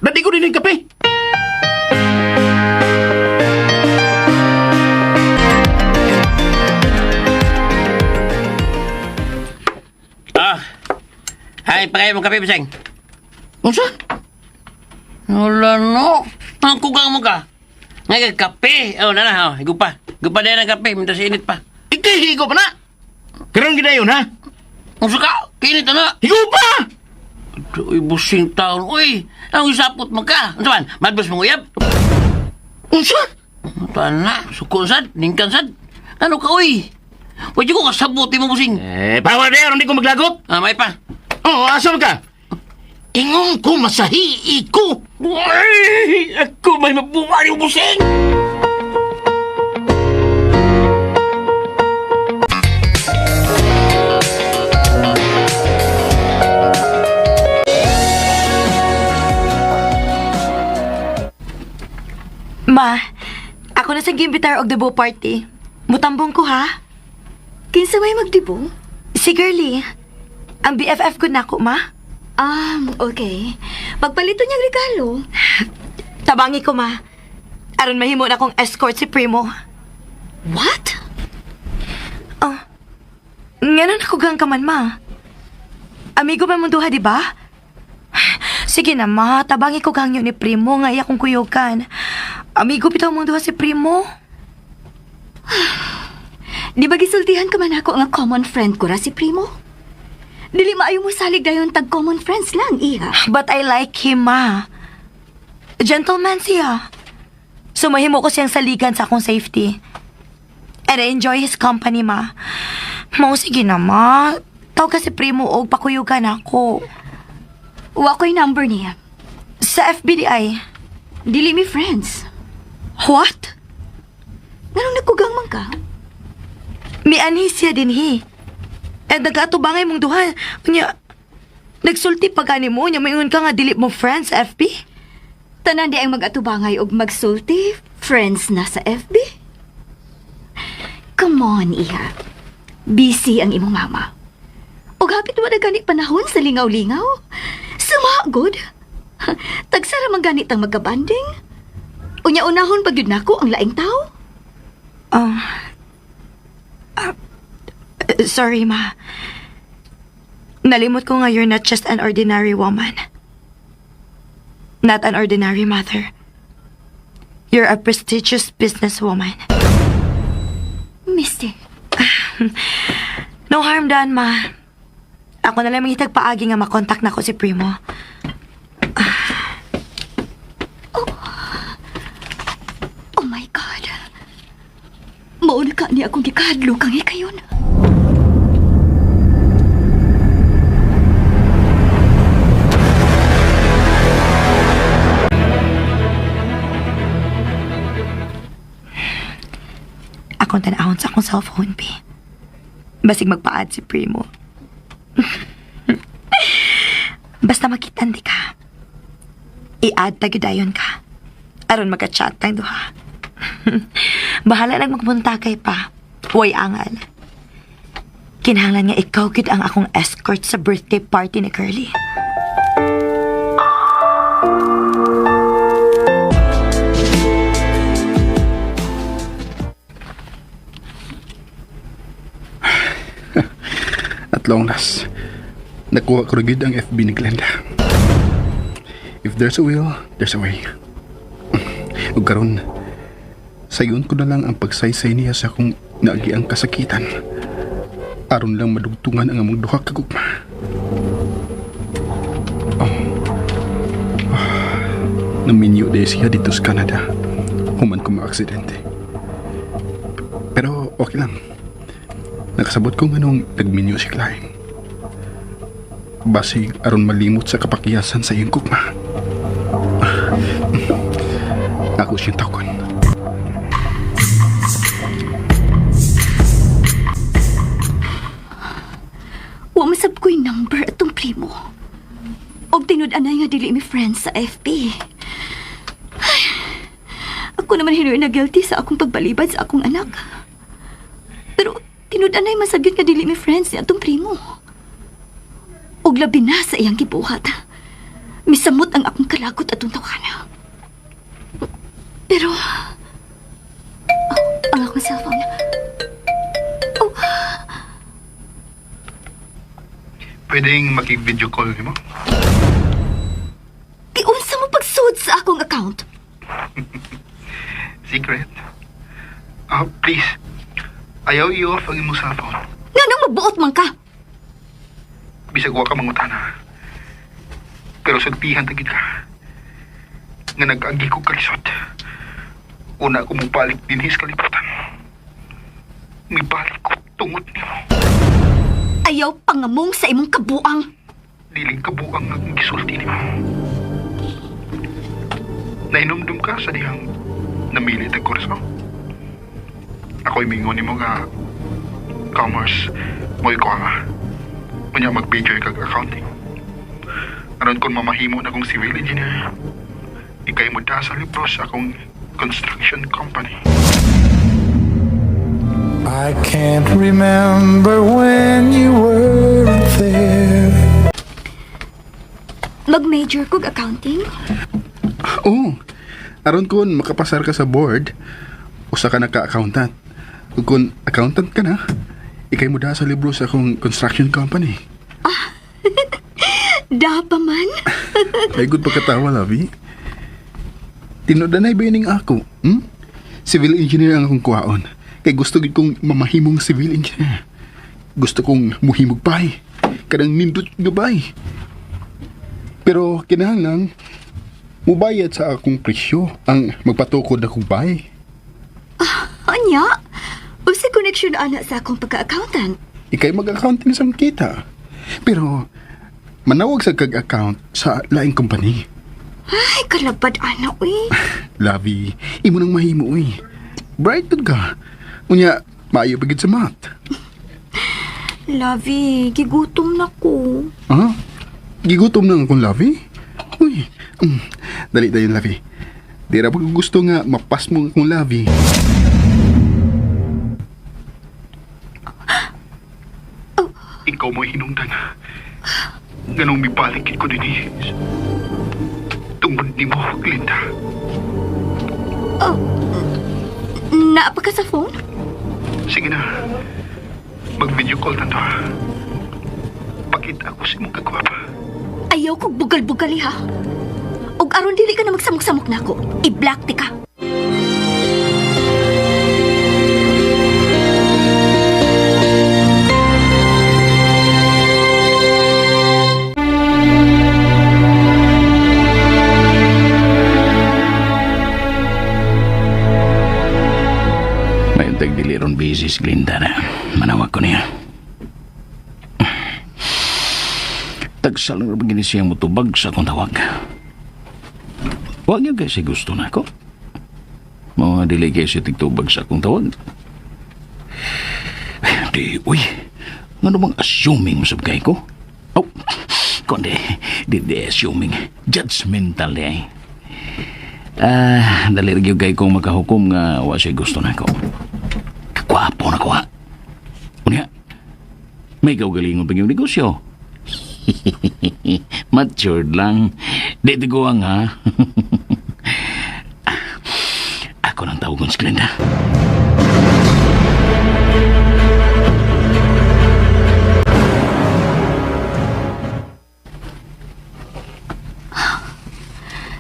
Dali ko din yung kape. Ah! Hay, pakayo mo kape, Busing! Unsa? Wala no! Ang kugang mo ka! Ngayon, kape! Oh, na na, oh, higupa. Higupa din ang kape, mintas init pa. Ikay higo pa na. Karon gid na ha. Unsa ka? Kinit na na! Higo pa! Uy, busing taon. Uy, ang isapot mo ka. Ano man? Madbus mong uyab? Unsa? Tana, suko sad, ningkan sad. Ano ka, uy? Pwede ko kasabuti mo, busing. Eh, power there, hindi ko maglagot. Ah, may pa. Oh, asa man ka? Ingon ko masahi ko. Uy, ako may mabuha ni busing! Ma, ako na sa gimbitar og debo party. Mutambong ko, ha? Kinsa may magdibo? Si Girlie. Ang BFF ko nako, ma. Ah, okay. Pagpalito niyang regalo. Tabangi ko, ma. Aron mahimo na akong escort si Primo. What? Oh. Nganon ako gang ka man, ma. Amigo man mong duha, di ba? Sige na, ma. Tabangi ko gangyo ni Primo nga iya kong kuyugan. Amigo bitaw mong duha si Primo. Di ba gisultihan ka man ako nga common friend ko ra si Primo? Dili maayo mo salig dayon tag common friends lang, iha. But I like him, ma. Gentleman siya. So mahimo ko siyang saligan sa akong safety. And I enjoy his company, ma. Mao sige na, ma. Tawag ka si Primo og pakuyugan ako. Wa ko'y number niya. Sa FBDI. Dili mi friends. What? Nganong nagkugang man ka? Mianhi siya din hi. And nag-atubangay mong duha. Nya, nagsulti pa gani mo. Nya, maingon ka nga dili mo friends, FB. Tanan di ang mag-atubangay og magsulti, friends na sa FB. Come on, iha. Busy ang imong mama. Og hapit wa na gani panahon sa lingaw-lingaw. Suma, good. Tagsara man gani tang magkabanding. Unya unahon pag yun nako ang laing tao. Oh. Ah, sorry, ma. Nalimot ko nga you're not just an ordinary woman. Not an ordinary mother. You're a prestigious businesswoman. Misty, No harm done, ma. Ako na lang mangitag paagi nga makontak na ko si Primo. Oh my God. Mauna ka niya akong gikadlo kang hikayon. Akong tanahon sa akong cellphone, P. Basig magpa-add si Primo. Basta makitan di ka. I-add ta gyud dayon ka. Aron magka-chat tang duha. Bahala nag magmunta kay pa. Way angal. Kinahanglan nga ikaw gyud ang akong escort sa birthday party ni Curly. At long last, nakuha ko rin ang FB ni Glenda. If there's a will, there's a way. Ug karon, sayon ko na lang ang pagsaysay niya sa akong naagi ang kasakitan. Aron lang madugtungan ang among duha ka gugma. Oh. Ah, naminyo day siya dito sa Canada. Human ko maaksidente. Pero okay lang. Nakasabot ko nganong nagminyo si Klein. Basig aron malimot sa kapakiyasan sa iyong gugma. Ako siyang tawgon. Wa masab ko'y number atong primo. Og tinud-anay nga dili mi friends sa FB. Ay, ako naman hinuoy na guilty sa akong pagbalibad sa akong anak. Pero tinud-anay masab yun nga dili mi friends ni atong primo. Og labi na sa iyang gibuhat. Misamot ang akong kalagot atong tawana. Pero oh, ang akong cellphone. Oh, Pwedeng makig-video call nimo? giunsa mo pagsud sa akong account. Secret? Ah, please. Ayaw i-off ang imong cellphone. Nganong mabuot man ka? Bisag wa ka mangutana. Pero sultihan ta gid ka. Nga nag-agi ko kalisod. Una ko mobalik dinhi sa kalibutan. Mibalik ko tungod nimo. Ayaw pangamong sa imong kabuang. Dili kabuang akong gisulti nimo. Nainomdum ka sa dihang namili tag kurso. Ako'y mingon nimo nga commerce mo'y ko nga. Unya mag-major kag accounting. Aron kon mamahimo na kong civil engineer. Ikay mo da sa libro sa akong construction company. I can't remember when you weren't there. Mag-major kog accounting? Oo. Aron kon makapasar ka sa board, usa ka naka-accountant. Ug kung accountant ka na, ikay mo da sa libro sa akong construction company. Da pa man. Ay, good pagkatawa, Lavi. Tinudanay ba yun ako? Hmm? Civil engineer ang akong kuhaon. Kay gusto gid kong mamahimong civil engineer. Gusto kong muhimog bay. Kanang nindot nga bay. Pero kinahanglan mubayad sa akong presyo ang magpatukod akong bay. Anya? Usa connection ana sa akong pagka-accountant. Ikay mag-accounting sa kita. Pero manawag sa kag-account sa laing company. Ay, kalabad ana, uy. Lavi, imo nang mahimo uy. Bright gud ka. Unya, maayo pa gid sa math. Lovey, gigutom na ko. Ha? Gigutom na akong Lavi? Uy, dali dayon Lavi. Di ra pa ko gusto nga mapas mo akong Lavi. Ikaw mo hinungdan. Ganong mibalik ko din eh. Tungod nimo, Glinda. Oh, Naa pa ka sa phone? Sige na. Mag-video call na to. Pakita ako sa imong kagwapa. Ayaw kog bugal-bugali ha. Og aron dili ka na magsamok-samok nako. I-block ti ka. May untag dili ron busy si Glinda na. Manawag ko niya. Tagsal na ba gini siya mutubag sa akong tawag? Huwag niyo kasi gusto na ako. Mga dili kayo siya tigtubag sa akong tawag. Di, uy. Ano bang assuming mo sabkay ko? Oh, kundi, di assuming. Judgmental di ay. Ah, dali rin kay kong makahukom nga wa siya gusto na ako. Kagwapo na ko ha. Unya, may kaugalingon pa yung negosyo. Matured lang. Di tiguang ha. Ako nang tawagon si Glenda.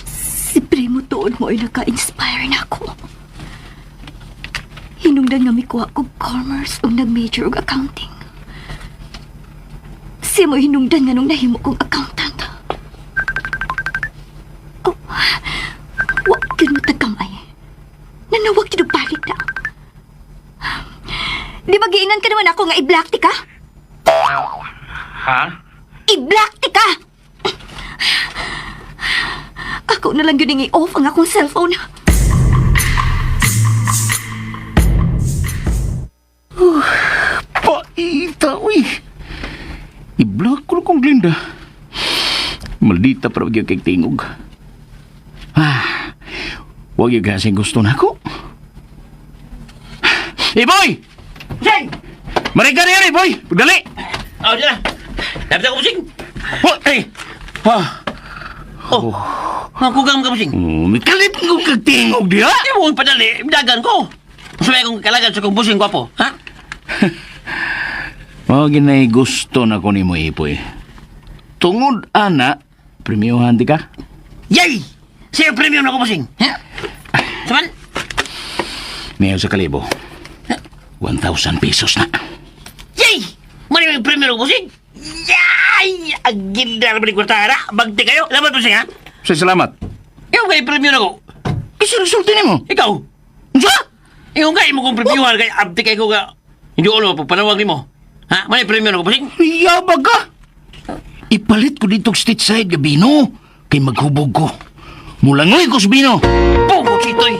Si Primo tuod mo ay naka-inspire na ako. Hinungdan nga mikuha kog commerce ug nag-major og accounting. Siya mo hinungdan nga nung nahimo kong accountant. Oh, wa gyud mo tagamay. Nanawag gyud og balik na. Di ba giinan ka naman ako nga i-block ti ka? Ha? I-block ti ka! Ako na lang yun ang i-off ang akong cellphone. Paita, uy. I-block ko na kong Glinda. Maldita para wag yung kay tingog. Ah, wag yung kasi gusto na ako. Eh, boy! Busing! Marika na yun, eh, boy! Pagdali! Oh, di na. Dapat ako, busing. Oh, eh! Ah, Oh. Ang kugang ka, busing. may kalit kong kagtingog diha! Di mo kong padali, dagan ko. Sumay kong kalagan sa kong busing gwapo, ha? Mao ginay gusto na ko nimo ipoy. Tungod ana, premiohan di ka? Yay! Sa'yo premium na ko, busing. Ha? Saman? Ngayon sa kalibo. 1,000 pesos na. Yay! Mani may premium na ko, busing. Yay! Ang ginda naman ni Kwartara. Bagti kayo. Labat, busing, ha? Sa salamat. Ikaw kay premium na ko. Kasi resulti nimo. Ikaw. Unsa? Ikaw kay mo kong premium kay abdi kay ko ka. Hindi ulo pagpanawag nimo. Ha? Mani premium na ko, busing. Yabag ka! Ipalit ko dito stateside ga bino. Kay maghubog ko. Mulangoy ko sa bino. Pugo, chitoy.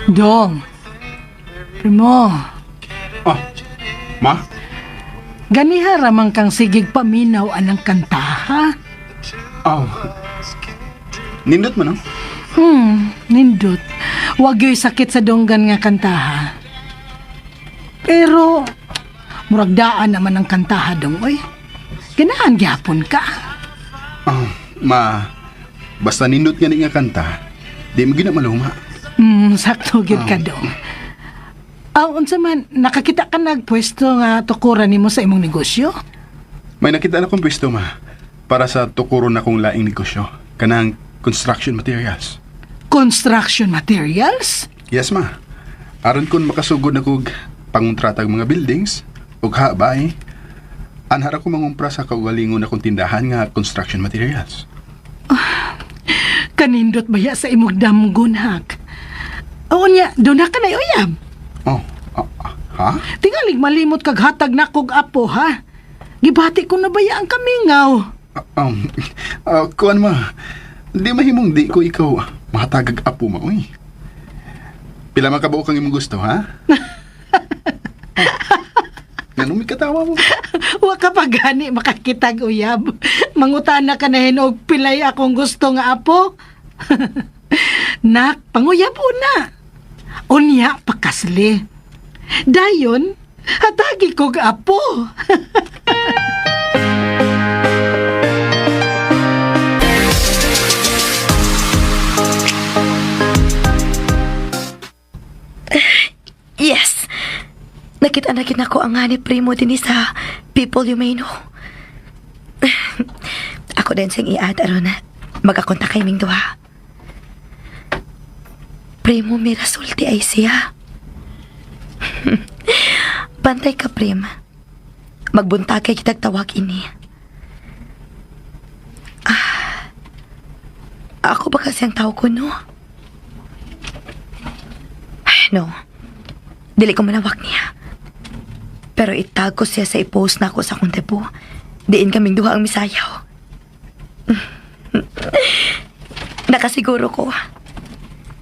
Dong. Primo, Ah, ma? ganiha ramang kang sigig paminaw anang kanta, ha? Oh. Nindot mo, no? Nindot. Wag yo'y sakit sa donggan nga kanta, ha? Pero, murag daan naman ang kantaha, dong, oy. Ganahan gyapon ka. Ah, ma, basta nindot nga ni nga kanta, di mo gina maluma. Sakto gyud ka dong. Aw, unsa man, nakakita ka nagpwesto nga tukuran nimo sa imong negosyo? May nakita na kong pwesto, ma, para sa tukuron na kong laing negosyo, kanang construction materials. Construction materials? Yes, ma. Aron kon makasugod na kog pangontratag mga buildings ug habay, anhara ko mangumpra sa kaugalingon akong tindahan nga construction materials. Kanindot ba ya sa imong damgon, hak? Oo niya, doon na ka na uyab. Oh, ah, ah, ha? Tingalig malimot kag hatag na kog apo, ha? Gibati ko na ba ya ang kamingaw? Ah, kuan ma, di mahimong di ko ikaw mahatagag apo ma, uy. Pila man kabuok ang imong gusto, ha? Nganong may katawa mo? Wa ka pa gani makakitag uyab. Mangutana ka na hinog pilay akong gusto nga apo. Nak, panguyab una. Unya pakasli. Dayon, hatagi kog apo. Yes. Nakita na gid nako ang ni Primo dinhi sa people you may know. Ako din siyang i-add aron magakontak kay ming duha. Primo mirasulti ay siya. Bantay ka, Prim. Magbuntag kay kitag tawag ini. Ah, ako ba kasi ang tao ko, no? Ay, no. Dili ko manawag niya. Pero itag ko siya sa i-post na ako sa akong debut. Diin kaming duha ang misayaw. Nakasiguro ko.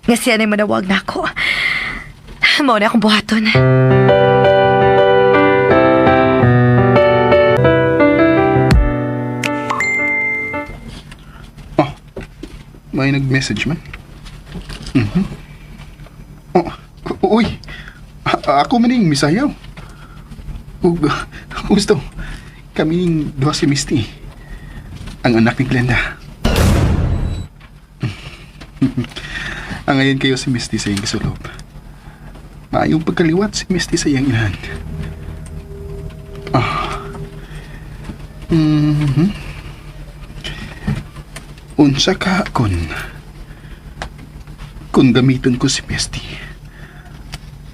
Nga siya na'y manawag na ako. Mao na akong buhaton. Oh, may nag-message man. Mhm. Oh, uy. Ako maning misayaw. Ug gusto. Kami ning duha si Misty. Ang anak ni Glenda. Ang ngayon kayo si Misty sa iyang kisulob. Maayong pagkaliwat si Misty sa iyang inahan. Ah. Unsa ka kun gamiton ko si Misty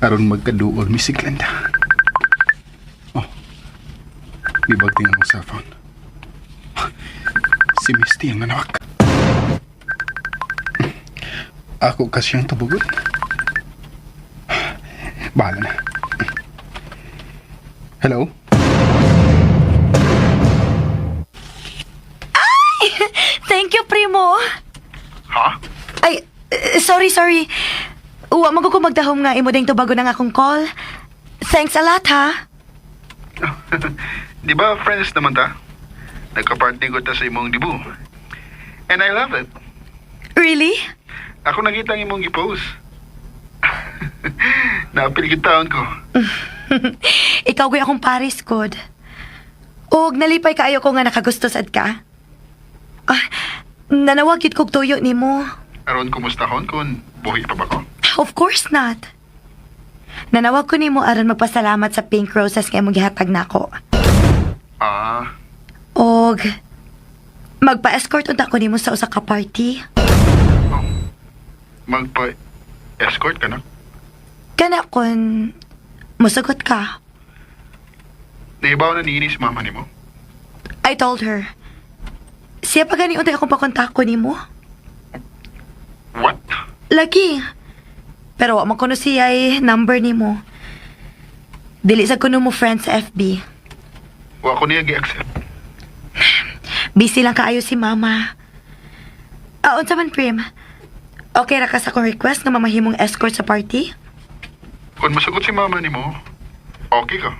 aron magkaduol mi si Glenda. Oh. Libag din ang cellphone. Si Misty ang nanawag. Ako kasi ang tubugot. Bahala na. Hello? Thank you, Primo. Ha? Ay, sorry, sorry. Uwa, mo ko magdahom nga imo ding tubago ng akong call. Thanks a lot, ha? Di ba friends naman ta? Nagka-party ko ta sa imong dibu. And I love it. Really? Ako nakita ang imong gipost. Naapil gid taon ko. Ikaw gay akong Paris good. Og nalipay kaayo ko nga nakagusto sad ka. Ah, nanawag gid kog tuyo nimo. Aron kumustahon kun buhi pa ba ko? Of course not. Nanawag ko nimo aron magpasalamat sa pink roses nga imong gihatag nako. Ah, Og magpa-escort unta ko nimo sa usa ka party. magpa-escort ka na? Kana kon musugot ka. Naibaw na niini si mama nimo. I told her. Siya pa gani untay akong pakontak ko nimo. What? Lagi. Pero wa man kuno siya ay number nimo. Dili sa kuno mo friend sa FB. Wa ko niya gi-accept. Busy lang kaayo si mama. Ah, unsa man Prim? Okay ra ka sa akong request nga mamahimong escort sa party? Kung musugot si mama nimo, okay ka.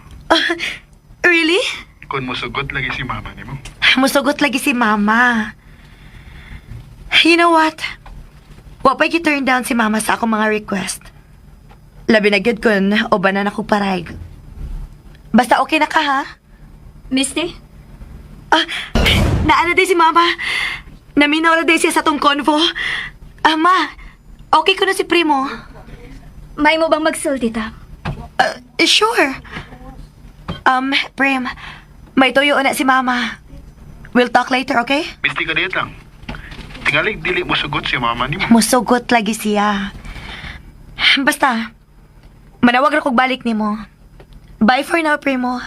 Really? Kung musugot lagi si mama nimo. Musugot lagi si mama. You know what? Wa pa'y gi-turn down si mama sa akong mga request. Labi na gyud kun ubanan ako parayg. Basta okay na ka ha? Misty? Ah, naa na diay si Mama. Naminaw na diay siya sa atong convo. Ah, Ma, okay ko na si Primo. Mahimo bang magsulti ta? Sure. Prim, may tuyo na si Mama. We'll talk later, okay? Misty ka diet lang. Tingalig dili mo sugot si mama nimo. Musugot lagi siya. Basta, manawag ra kog balik nimo. Bye for now, Primo.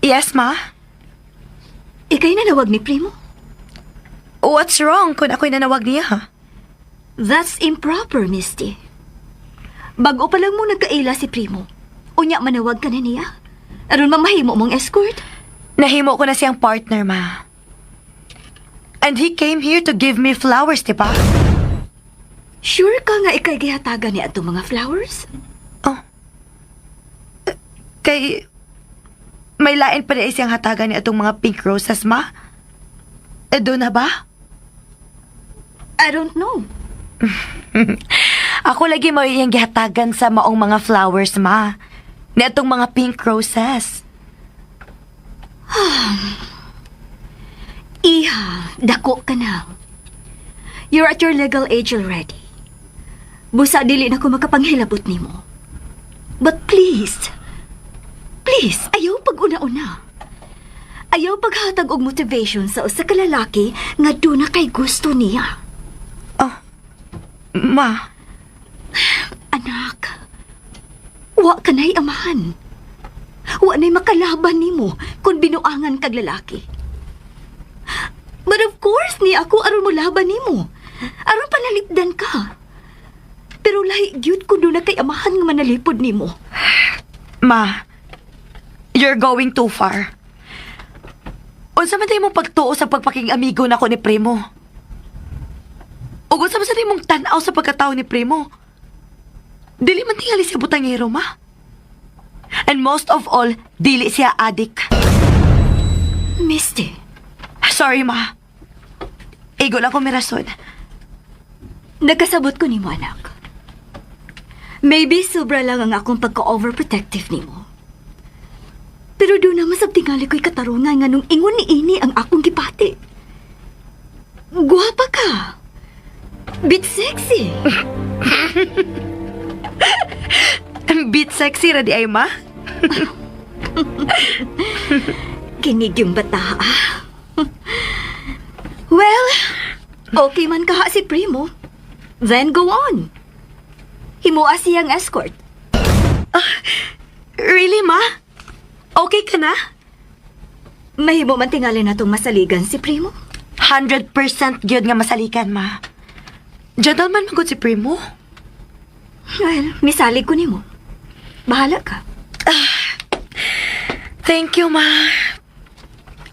Yes, Ma? Ika'y nanawag ni Primo? What's wrong kung ako'y nanawag niya? That's improper, Misty. Bago pa lang mo nagkaila si Primo. Unya manawag ka na niya. Aron mamahimo mong escort. Nahimo ko na siyang partner, Ma. And he came here to give me flowers, di ba? Sure ka nga ika'y gihatagan niya atong mga flowers? Oh. Kay may lain pa rin siyang hatagan ni atong mga pink roses, Ma. Eh, doon na ba? I don't know. Ako lagi mo iyang gihatagan sa maong mga flowers, Ma. Ni atong mga pink roses. Iha, dako ka na. You're at your legal age already. Busa dili na ko makapanghilabot nimo. But please, please, ayaw pag-una-una. Ayaw paghatag og motivation sa usa ka lalaki nga duna kay gusto niya. Oh, Ma. Anak, wa ka na'y amahan. Wa na'y makalaban nimo kung binuangan kag lalaki. But of course, ni ako aron mo laban nimo. Aron panalipdan ka. Pero lahi gyud kung duna kay amahan nga manalipod nimo. Ma, you're going too far. Unsa man diay imong pagtuo sa pagpaking amigo nako ni Primo? Ug unsa man sa imong tan-aw sa pagkatao ni Primo? Dili man tingali siya butangero, Ma. And most of all, dili siya adik. Misty, Sorry, Ma. Igo lang ko may rason. Nagkasabot ko nimo, anak. Maybe sobra lang ang akong pagka-overprotective nimo. Pero duna man sab tingali ko'y katarungan nga nung ingon ni ini ang akong gipati. Guwapa ka. Bit sexy. Bit sexy ra diay, Ma. Kinig yung bata, ah. Well, okay man kaha si Primo. Then go on. Himoa siyang escort. Really, Ma? Okay ka na? Mahimo man tingali natong masaligan si Primo. 100% gyud nga masalikan, Ma. Gentleman man gud si Primo. Well, misalig ko nimo. Bahala ka. Thank you, Ma.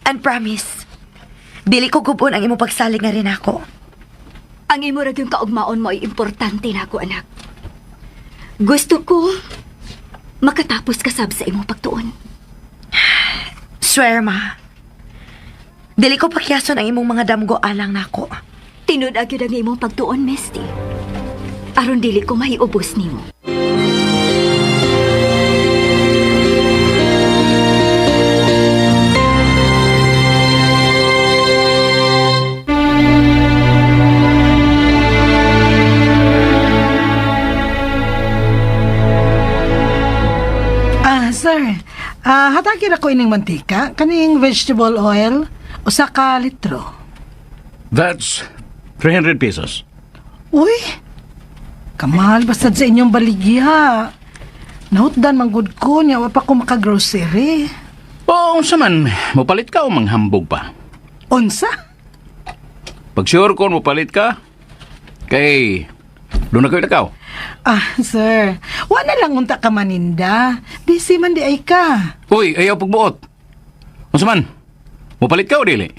And promise, dili ko gub-on ang imong pagsalig nga rin ako. Ang imo ra gyung kaugmaon mo ay importante na ako, anak. Gusto ko makatapos ka sab sa imong pagtuon. Swear, Ma. Dili ko pakyason ang imong mga damgo alang nako. Tinud-a gyud ang imong pagtuon, Misty. Aron dili ko mahiubos nimo. Ah, sir. Ah, hatagin ako ining mantika, kaning vegetable oil, usa ka litro. That's 300 pesos. Uy, kamahal basta sa inyong baligya. Nahutdan man gud ko niya, wa pa ko maka-grocery. O, unsa man, mopalit ka o manghambog pa? Unsa? Pag sure ko mopalit ka, kay duna ko'y lakaw. Ah, sir, wa na lang unta ka maninda. Busy man diay ka. Uy, ayaw pagbuot. Unsa man, mopalit ka o dili?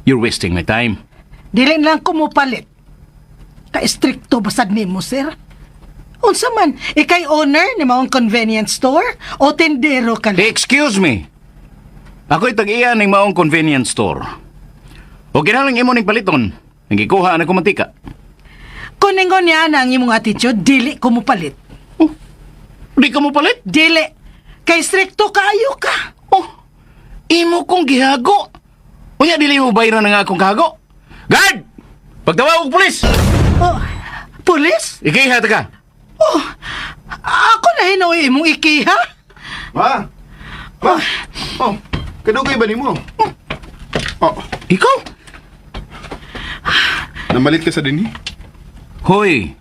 You're wasting my time. Dili na lang ko mopalit. Ka-strikto basad nimo, sir. Unsa man, ikay owner ni maong convenience store o tindero ka lang? Excuse me. Ako'y tag-iya ng maong convenience store. O kinahanglan imo ning paliton, ang gikuha na ko mantika. Kung ningon niya na ang imong attitude, dili ko mopalit. Oh, di ka mopalit? Dili. Kay strikto kaayo ka. Oh, imo kong gihago. Unya dili mo bayran ang akong kahago. Guard! Pagtawag og pulis. Oh, pulis? Ikiha ta ka. Oh, ako na hinuoy imong ikiha. Ma! Ma! Oh, kadugay ba nimo? Oh, Ikaw? namalit ka sa dinhi? Hoy,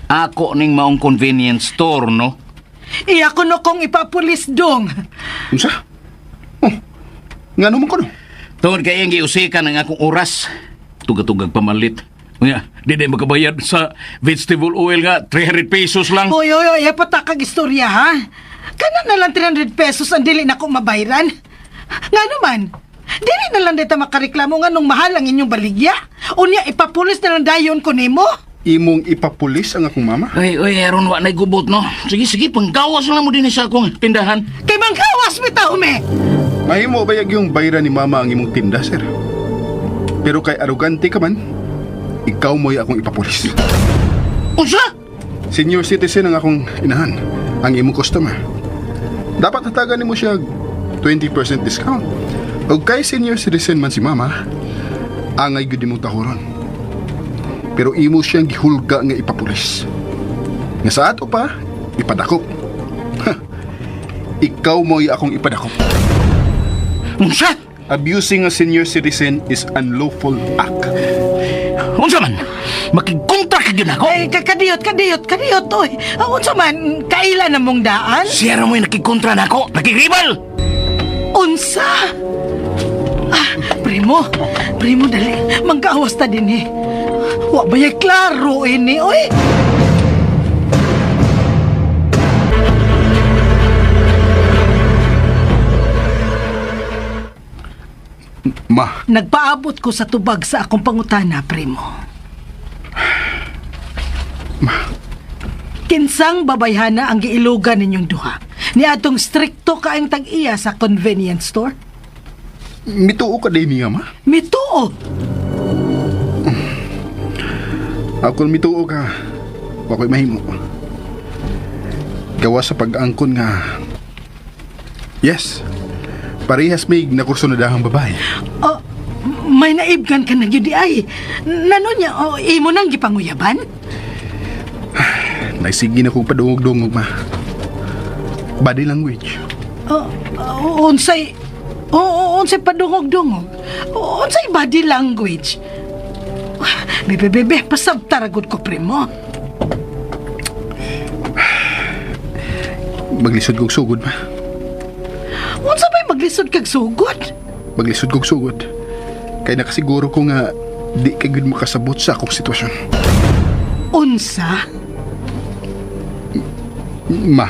ako ning maong convenience store, no? Iya ko no kong ipapulis dong. Unsa? Oh, ngano man ko no? Tungod kay iyang giusikan ang akong oras. Tugag-tugag pamalit. Unya, di na makabayad sa vegetable oil nga, 300 pesos lang. Oy, oy, oy, patakag istorya ha. Kana na lang 300 pesos ang dili na ko mabayran. Nga naman, dili na lang dita makareklamo nga nung mahal ang inyong baligya. Unya, ipapulis na lang dayon ko nimo. Imong ipapulis ang akong mama? Ay, oy, aron wa na'y gubot, no? Sige, sige, panggawas lang mo din sa akong tindahan. Kay manggawas bitaw me. Mahimo ba yag yung bayra ni mama ang imong tinda, sir? Pero kay arugante ka man, ikaw mo'y akong ipapulis. Unsa? Senior citizen ang akong inahan, ang imong customer. Dapat hatagan nimo siya 20% discount. Og kay senior citizen man si mama, angay gyud imong tahuron. Pero imo siyang gihulga nga ipapulis. Nga sa ato pa, ipadakop. Ha, ikaw mo'y akong ipadakop. Unsa? Abusing a senior citizen is unlawful act. Unsa man? Makigkontra ka gyud ako. Ay, kadiyot, kadiyot, kadiyot, oy. Ah, unsa man, kaila na mong daan? Siya ra mo'y nakikontra na ako. Nakikribal! Unsa? Ah, primo, primo, dali. Manggawas ta din eh. Wa ba yay klaro ini, oy? Ma, Nagpaabot ko sa tubag sa akong pangutana, primo. Ma. Kinsang babayhana ang giilugan ninyong duha? Ni atong strikto kaang tag-iya sa convenience store? mituo ka din niya, ma. Mituo! Ako mituo ka, wako'y mahimo. Gawa sa pag-angkon nga. Yes, parehas may nakurso na dahang babae. Oh, may naibgan ka na gyud di ay. Nano niya, oh, imo nang gipanguyaban? Naisige na kong padungog-dungog, ma. Body language. Oh, oh, unsay oh, unsay padungog-dungog. Oh, unsay body language. Bebe, bebe, pasabtaragod ko, primo. Maglisod kog sugod, ma. Unsa ba'y maglisod kag sugod? Maglisod kog sugod. Kay nakasiguro ko nga di ka gyud makasabot sa akong sitwasyon. Unsa? Ma,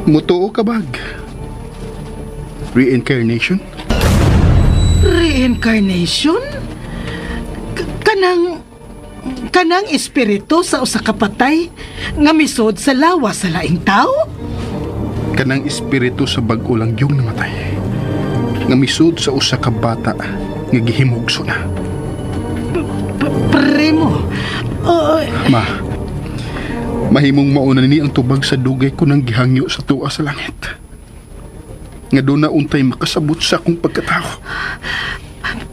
mutuo ka bag? Reincarnation? Reincarnation? Kanang kanang espiritu sa usa ka patay nga misod sa lawas sa laing tao? Kanang espiritu sa bag-o lang yung namatay. Nga misud sa usa ka bata nga gihimugso na. Primo. Oh, Ma, mahimong mauna ni ang tubag sa dugay ko nang gihangyo sa tuwa sa langit. Nga doon na untay makasabot sa akong pagkatao.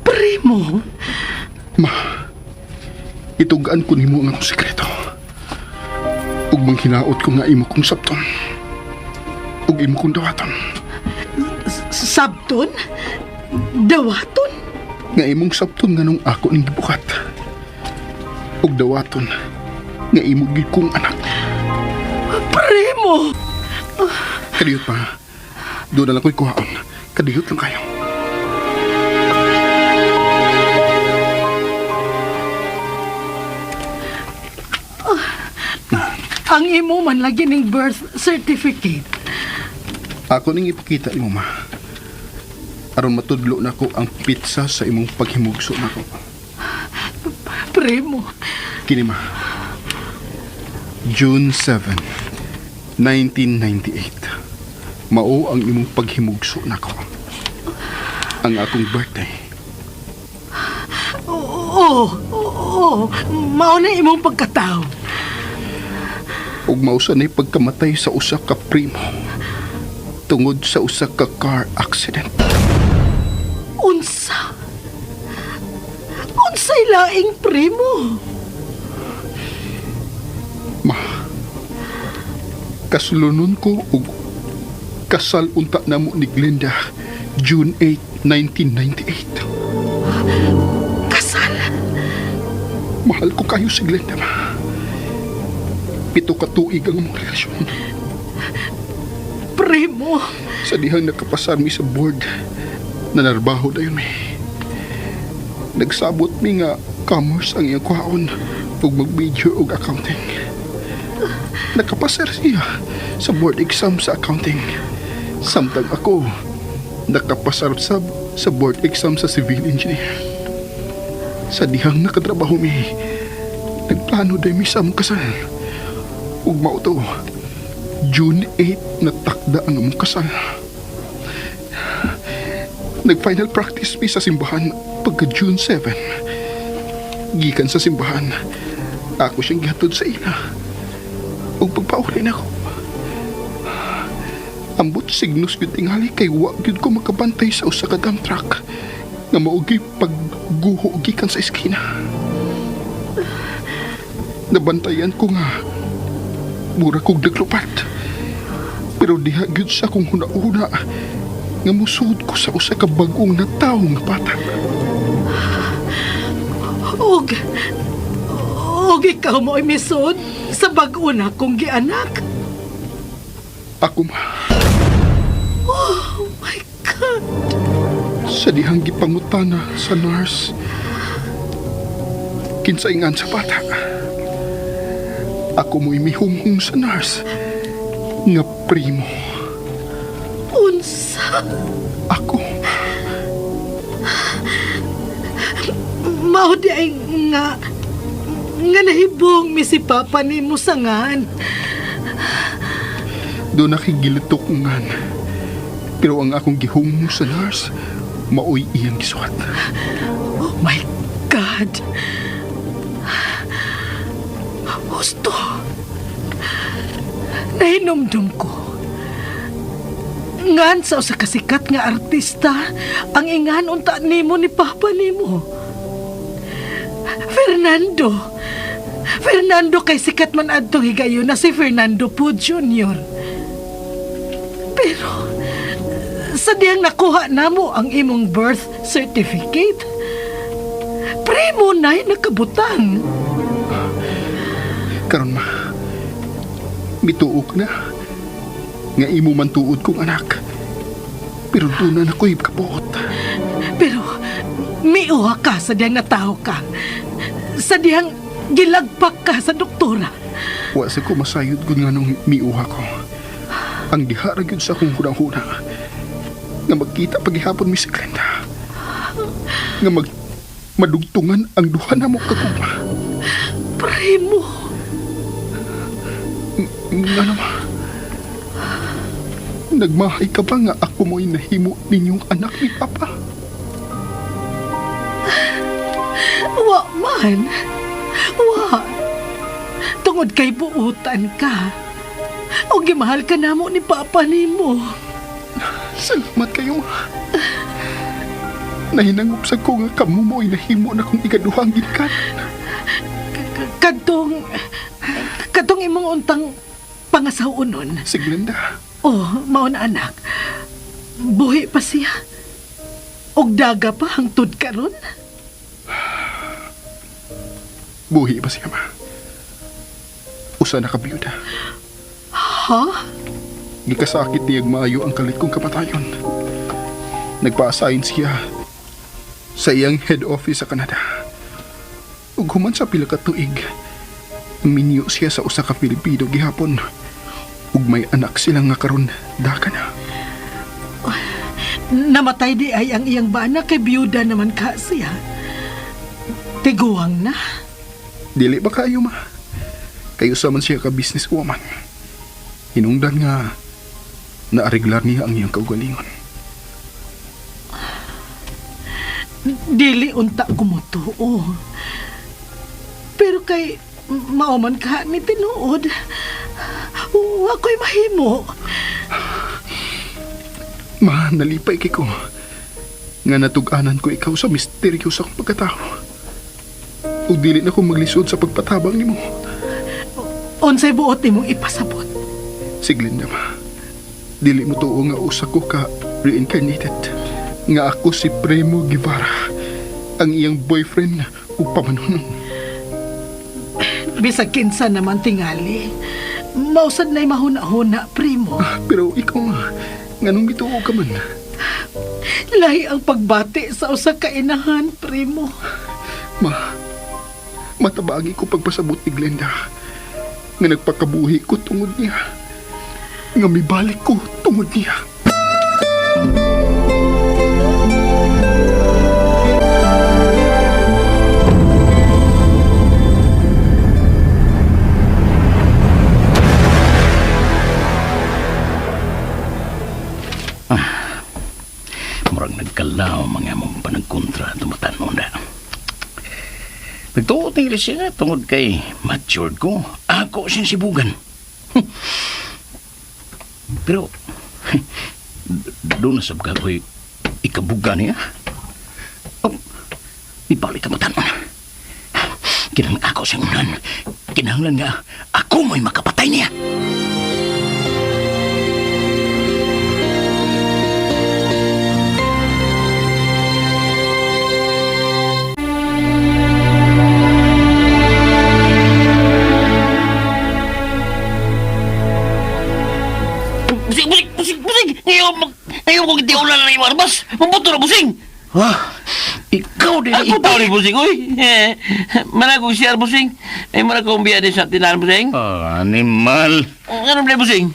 primo. Ma, itugaan ko nimo ang akong sekreto. Ug manghinaot ko nga imo kong sabton. Ug imo kong dawaton. Sabton? Dawaton? Nga imong sabton nga nung ako ning gibukat. Ug dawaton nga imo gid kong anak. Primo! Kadiyot pa. Doon na lang ko'y kuhaon. Kadiyot lang kayo. Ang imo man lagi ning birth certificate. Ako ning ipakita nimo ma. Aron matudlo nako ang pizza sa imong paghimugso nako. Primo, Kini ma. June 7, 1998. Mao ang imong paghimugso nako. Ang akong birthday. oo, oo, mao na imong pagkatao. Ug mao sa nay pagkamatay sa usa ka primo tungod sa usa ka car accident. Unsa? Unsay laing primo? Ma, kaslunon ko ug kasal unta namo ni Glenda June 8, 1998. Kasal? Mahal ko kayo si Glenda, ma. 7 ka tuig ang among relasyon. Primo? Sa dihang nakapasar mi sa board, nanarbaho dayon mi. Nagsabot mi nga commerce ang iyang kwaon ug mag-major og accounting. Nakapasar siya sa board exam sa accounting. Samtang ako, nakapasar sab sa board exam sa civil engineer. Sa dihang nakatrabaho mi, nagplano dayon mi sa among kasal. Ug mao to, June 8 natakda ang among kasal. Nag-final practice mi sa simbahan pagka June 7. Gikan sa simbahan, ako siyang gihatod sa ila. Ug pagpauli na ako. Ambot signos gyud tingali kay wa gyud ko makabantay sa usa ka dump truck nga mao gyud pagguho gikan sa eskina. Nabantayan ko nga mura kog naglupat. Pero diha gyud sa akong huna-huna nga musuod ko sa usa ka bag-ong natawo nga bata. Og, og ikaw mo imisod sa bag-o na kong gianak. Ako ma, Oh my God! sa dihang gipangutana sa nurse, kinsaingan sa bata. Ako mo'y mihunghung sa nurse nga primo. Unsa? Ako, Mao di ay nga nga nahibong mi si Papa nimo sangan. doon nakigilitok ngan. Pero ang akong gihunghung sa nurse, maoy iyang gisuhat. Oh my God! Husto. Nahinumdum ko. Ngan sa usa ka sikat nga artista ang ingan unta nimo ni Papa nimo. Fernando. Fernando kay sikat man adtong higayon na si Fernando po Jr. Pero sa diyang nakuha namo ang imong birth certificate, primo na'y nakabutang. Karon ma, mituok na. Nga imo man tuod kong anak. Pero doon na nako'y kabuot. Pero miuha ka sa diyang natawo ka. Sa diyang gilagpak ka sa doktora. Wa sa ko masayod gud nga nung miuha ko. Ang diha ra gyud sa akong hunahuna. Nga magkita paghihapon mi si Glenda. Nga mag madugtungan ang duha namo kagugma. Primo, Nga naman. Nagmahay ka ba nga ako mo'y nahimo ninyong anak ni Papa? wa man. Wa. Tungod kay buutan ka. O gimahal ka namo ni Papa nimo. Salamat kayo, ma. Nahinangop sa ko nga kamo mo'y nahimo na kong ikaduhang ginikanan. Kadtong kadtong imong untang pangasaw-unon. Si Glenda, Oh, mao na anak. Buhi pa siya. Og daga pa hangtod karon. buhi ba siya, ma? Usa na ka biyuda. Ha? Gikasakit niyag maayo ang kalit kong kapatayon. Nagpa-assign siya sa iyang head office sa Canada. Ug human sa pila ka tuig, minyo siya sa usa ka Pilipino gihapon. Ug may anak sila nga karon daka na. Namatay di ay ang iyang bana kay biyuda naman ka siya. Tiguang na. Dili ba kayo ma? Kayo sa man siya ka businesswoman. Hinungdan nga naareglar niya ang iyang kaugalingon. Dili unta kumutuo. Pero kay mao man ka ni tinuod. Wa ko'y mahimo. Ma, nalipay kay ko. Nga natug-anan ko ikaw sa misteryo sa akong pagkatao. Ug dili na ko maglisod sa pagpatabang nimo. Unsay buot nimong ipasabot. Si Glinda, ma. Dili mo tuo nga usa ko ka reincarnated. Nga ako si Primo Guevara, ang iyang boyfriend ug pamanunong. Bisag kinsa naman tingali. Mausad na'y mahuna-huna, primo. Pero ikaw ma, nganong gituo ka man? Lahi ang pagbati sa usa ka inahan, primo. Ma, matabagi ko pagpasabot ni Glenda. Nga nagpakabuhi ko tungod niya. Nga mibalik ko tungod niya. Murag nagkalaw mga mong panagkontra tumatanon na. Nagtuo tingil siya tungod kay matured ko. Ako siyang sibugan. Pero doon na sabga ko'y ikabuga niya. Oh, ibalik ang matanon. Kinang ako siyang unan. Kinahanglan nga ako mo'y makapatay niya. Busing, busing, busing, busing! Ngayon, ngayon kung hindi ulan na yung arbas, mabuto na busing! Ha? Ikaw din. Ako tao ni busing, uy! Eh, Managong siya, busing. Eh, managong biya din sa tinahan, busing. Ah, animal. Ano ba, busing?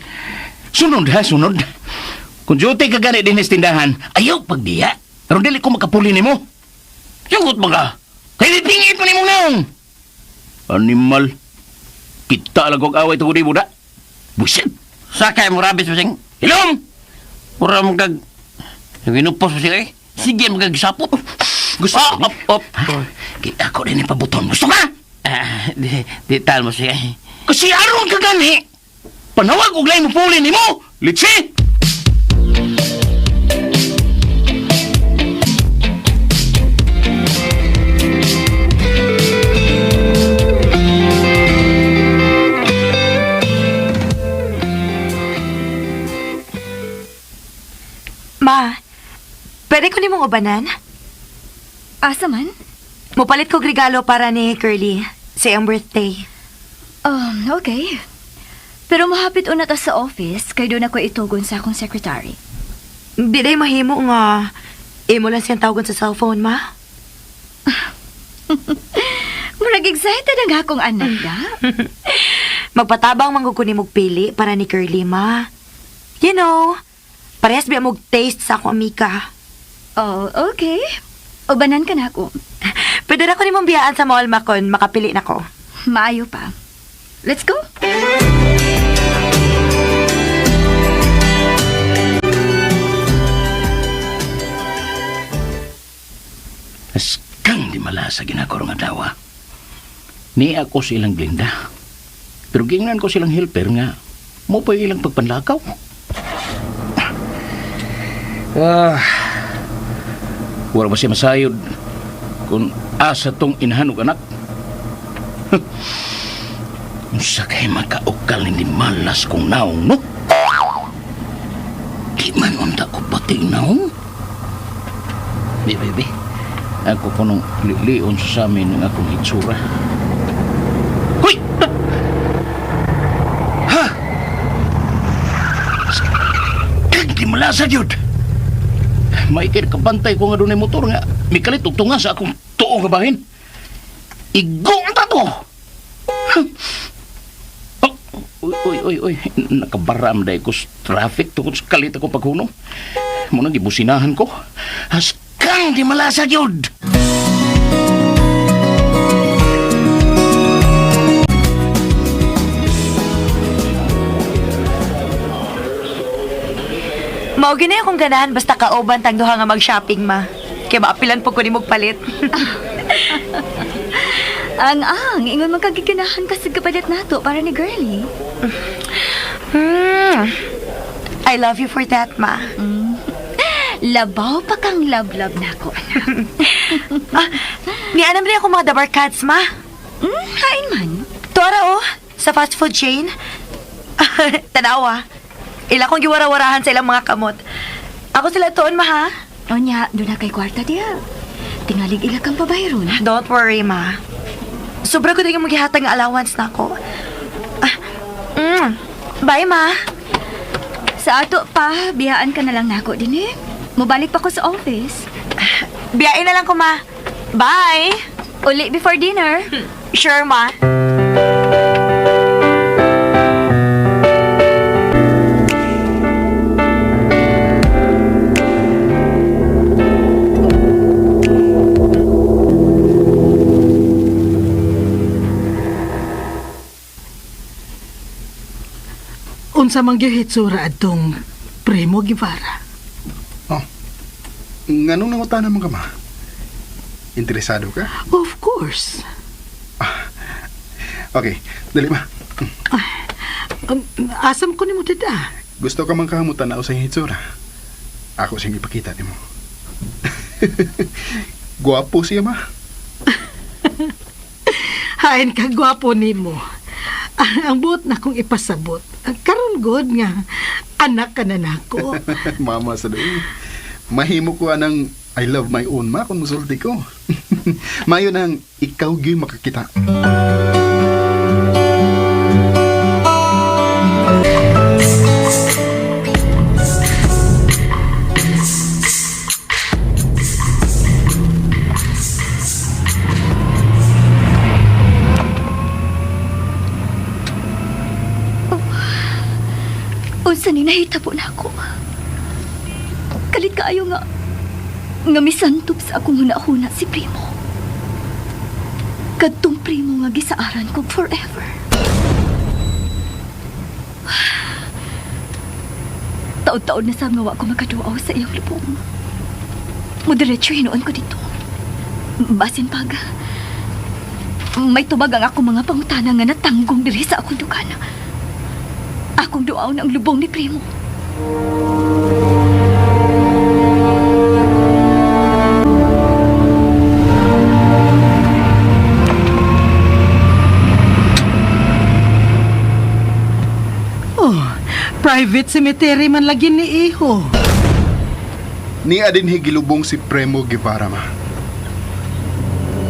Sunod ha, sunod. Kung duty ka gani din sa tindahan, ayaw pagdiya. Pero dili ko makapuli nimo. Sugot ba ka? Kay pingit pa nimo naong. Animal. Kita lang kog away tungod nimo da. Buset. Sakay mo rabis, busing. Hilom! Pura mo kag... Ginupos, busing, eh. Sige, magagsapot. Gusto Ah, ko ni? op, op. Ha? Kita ko din pabuton. Gusto ka? Ah, di tal mo siya. eh. Kasi aron ka gani. Panawag og lain mo puli nimo. Litsi! Ma, pwede ko nimong ubanan? Asa man? Mupalit kog regalo para ni Curly sa iyang birthday. Okay. Pero mahapit una ta sa office kay doon ako itugon sa akong secretary. Di day mahimo nga imo lang siyang tawagon sa cellphone, ma. Murag excited ang akong anak da. Magpatabang man gud ko nimog pili para ni Curly, ma. You know, parehas biya mog taste sa akong amika. Oh, okay. Ubanan ka na ako. Pwede ra ko nimong biyaan sa mall, ma, kon makapili na ko. Maayo pa. Let's go. Askang di malasa ginakoro nga dawa. Ni ako silang Glinda. Pero gingnan ko silang helper nga mo pa ilang pagpanlakaw. Ah, wala ba siya masayod kung asa tong inahan og anak? Unsa kay makaukal ni malas kong naong, no? Di man unta ko pati naong. Di, baby. Ako kunong lilion sa amin ang akong hitsura. Hoy! Ha? Kag di malasa yun! May kabantay ko nga doon ay motor nga. Mikalit og tunga sa akong tuo nga bahin. Igo ang tato! Oh, uy, uy, uy, uy. Nakabaram dahil ko sa traffic tungkol sa kalit ako paghunong. Muna gibusinahan ko. Haskang di malasa yun! Mao gini akong ganahan basta kauban tang duha nga mag-shopping, ma. Kay maapilan po ko nimog palit. Ang ang, ingon man kagiganahan ka sa kapalit nato para ni girlie. I love you for that, ma. Labaw pa kang love-love na ako, anak. Nianam rin ako mga dabarkads, ma. Hain man. Tora, oh, sa fast food chain. Tanawa. Ila kong giwara-warahan sa ilang mga kamot. Ako sila tuon, ma, ha? Onya, doon na kay kwarta diya. Tingalig ila kang pabayron. Don't worry, ma. Sobra ko din yung magihatag ng allowance na ako. Ah, Bye, ma. Sa ato pa, biyaan ka na lang nako din eh. Mubalik pa ko sa office. Biyain na lang ko, ma. Bye! Uli before dinner. Sure, ma. Unsa man gyud hitsura adtong Primo Guevara. Oh. Nganong nangutana man ka ma? Interesado ka? Of course. Okay, dali ma. Asam ko nimo dada. Gusto ka man kahamutan na sa hitsura. Ako siyang ipakita nimo. Guwapo siya ma. Hain ka gwapo nimo. Ang buot na kong ipasabot. Karon god nga anak ka na nako. Mama sa doon. Mahimo ko anang I love my own ma kung musulti ko. Mayo nang ikaw gyud makakita. Unsa ni nahitabo nako. Kalit kaayo nga nga misantob sa akong hunahuna si Primo. Kadtong Primo nga gisaaran ko forever. Taod-taod na sa nga wa ko makaduaw sa iyang lubong. Mudiretso hinuon ko dito. Basin pag may tubag ang akong mga pangutana nga natanggong diri sa akong dukan. Akong duaw ng lubong ni Primo. Oh, private cemetery man lagi ni iho. Niya din higilubong si Premo Guevara ma.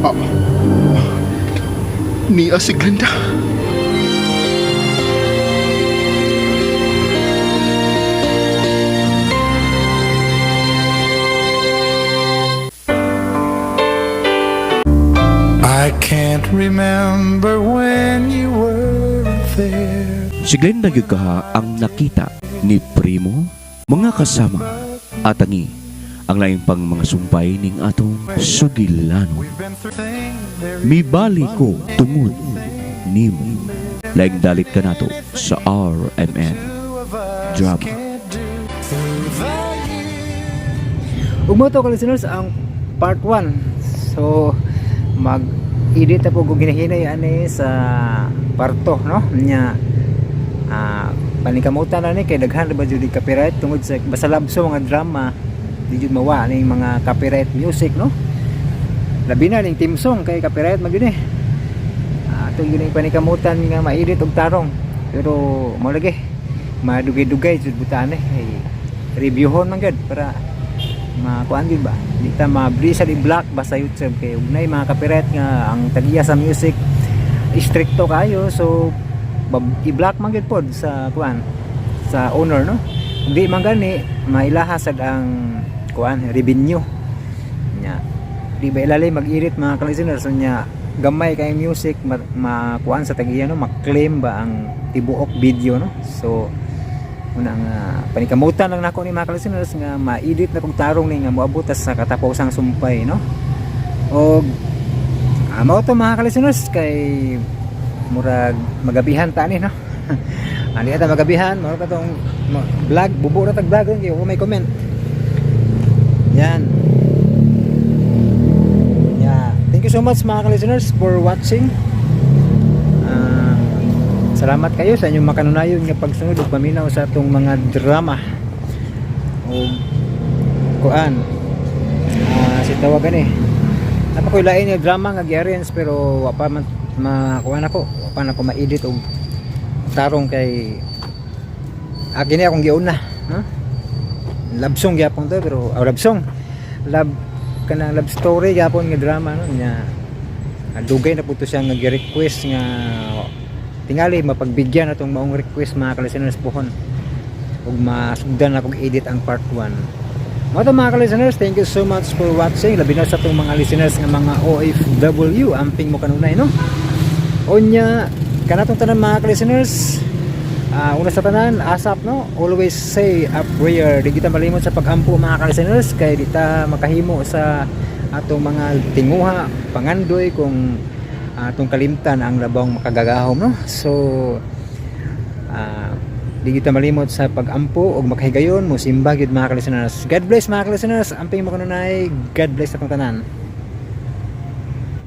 Oh. Niya si Glenda. I can't remember when you were there. Si Glenda gyud kaha ang nakita ni Primo, mga kasama at angi ang laing pang mga sumpay ning atong sugilano. We've been through things there Mibali ko tungod nimo. Laing dalit ka nato sa RMN two of us Drama. can't do through the years. Ug mo to ka listeners ang part 1. So mag edit na po kung ginahinay ani sa part 2, no? Nya panikamutan na ni kay daghan ra ba jud copyright tungod sa basta labso mga drama di jud mawa ning mga copyright music, no? Labi na ning theme song kay copyright man gyud eh. Ato yun ang panikamutan nga ma-edit og tarong. Pero mo lagi madugay-dugay jud butan eh. Ay, reviewhon man gud para makuan din ba di ta mabli sa i-block ba sa YouTube kay ugnay mga copyright nga ang tagiya sa music stricto kayo, so i-block man gud pod sa kuan sa owner, no? Hindi man gani mailaha sad ang kuan revenue nya. Di ba ilalay mag-edit mga ka-listeners, so nya gamay kay music makuan sa tagiya, no? Ma-claim ba ang tibuok video, no? So una nga panikamutan lang nako ni mga ka-listeners nga ma-edit na kog tarong ni nga moabot ta sa katapusang sumpay, no? Og mao to mga ka-listeners kay murag magabihan ta ni, no? Ali ata magabihan mao ka tong vlog, bubo ra tag vlog kay may comment yan. Yeah, thank you so much mga ka-listeners for watching. Salamat kayo sa inyong makanunayon nga pagsunod ug paminaw sa atong mga drama. O kuan. Si tawagan eh. Napakoy lain nga drama nga gi-arrange pero wa pa man makuan ako, wa pa nako ma-edit og tarong kay kini akong giuna, no? Love song gyapon to pero love song. Love kanang love story gyapon nga drama, no, nya dugay na po to siya nga gi-request nga tingali mapagbigyan atong maong request, mga ka-listeners, pohon ug masugdan akong edit ang part 1. Mao to, mga ka-listeners, thank you so much for watching. Labi na sa atong mga listeners nga mga OFW, amping mo kanunay, no? Unya, kanatong tanan, mga ka-listeners, una sa tanan, asap, no? Always say a prayer. Di kita malimot sa pagampo, mga ka-listeners, kay di ta makahimo sa atong mga tinguha, pangandoy kung atong kalimtan ang labong makagagahom, no? So, di kita malimot sa pagampo ug makahigayon mo simba gyud, mga ka-listeners. God bless, mga ka-listeners. Amping mo kanunay. God bless atong tanan.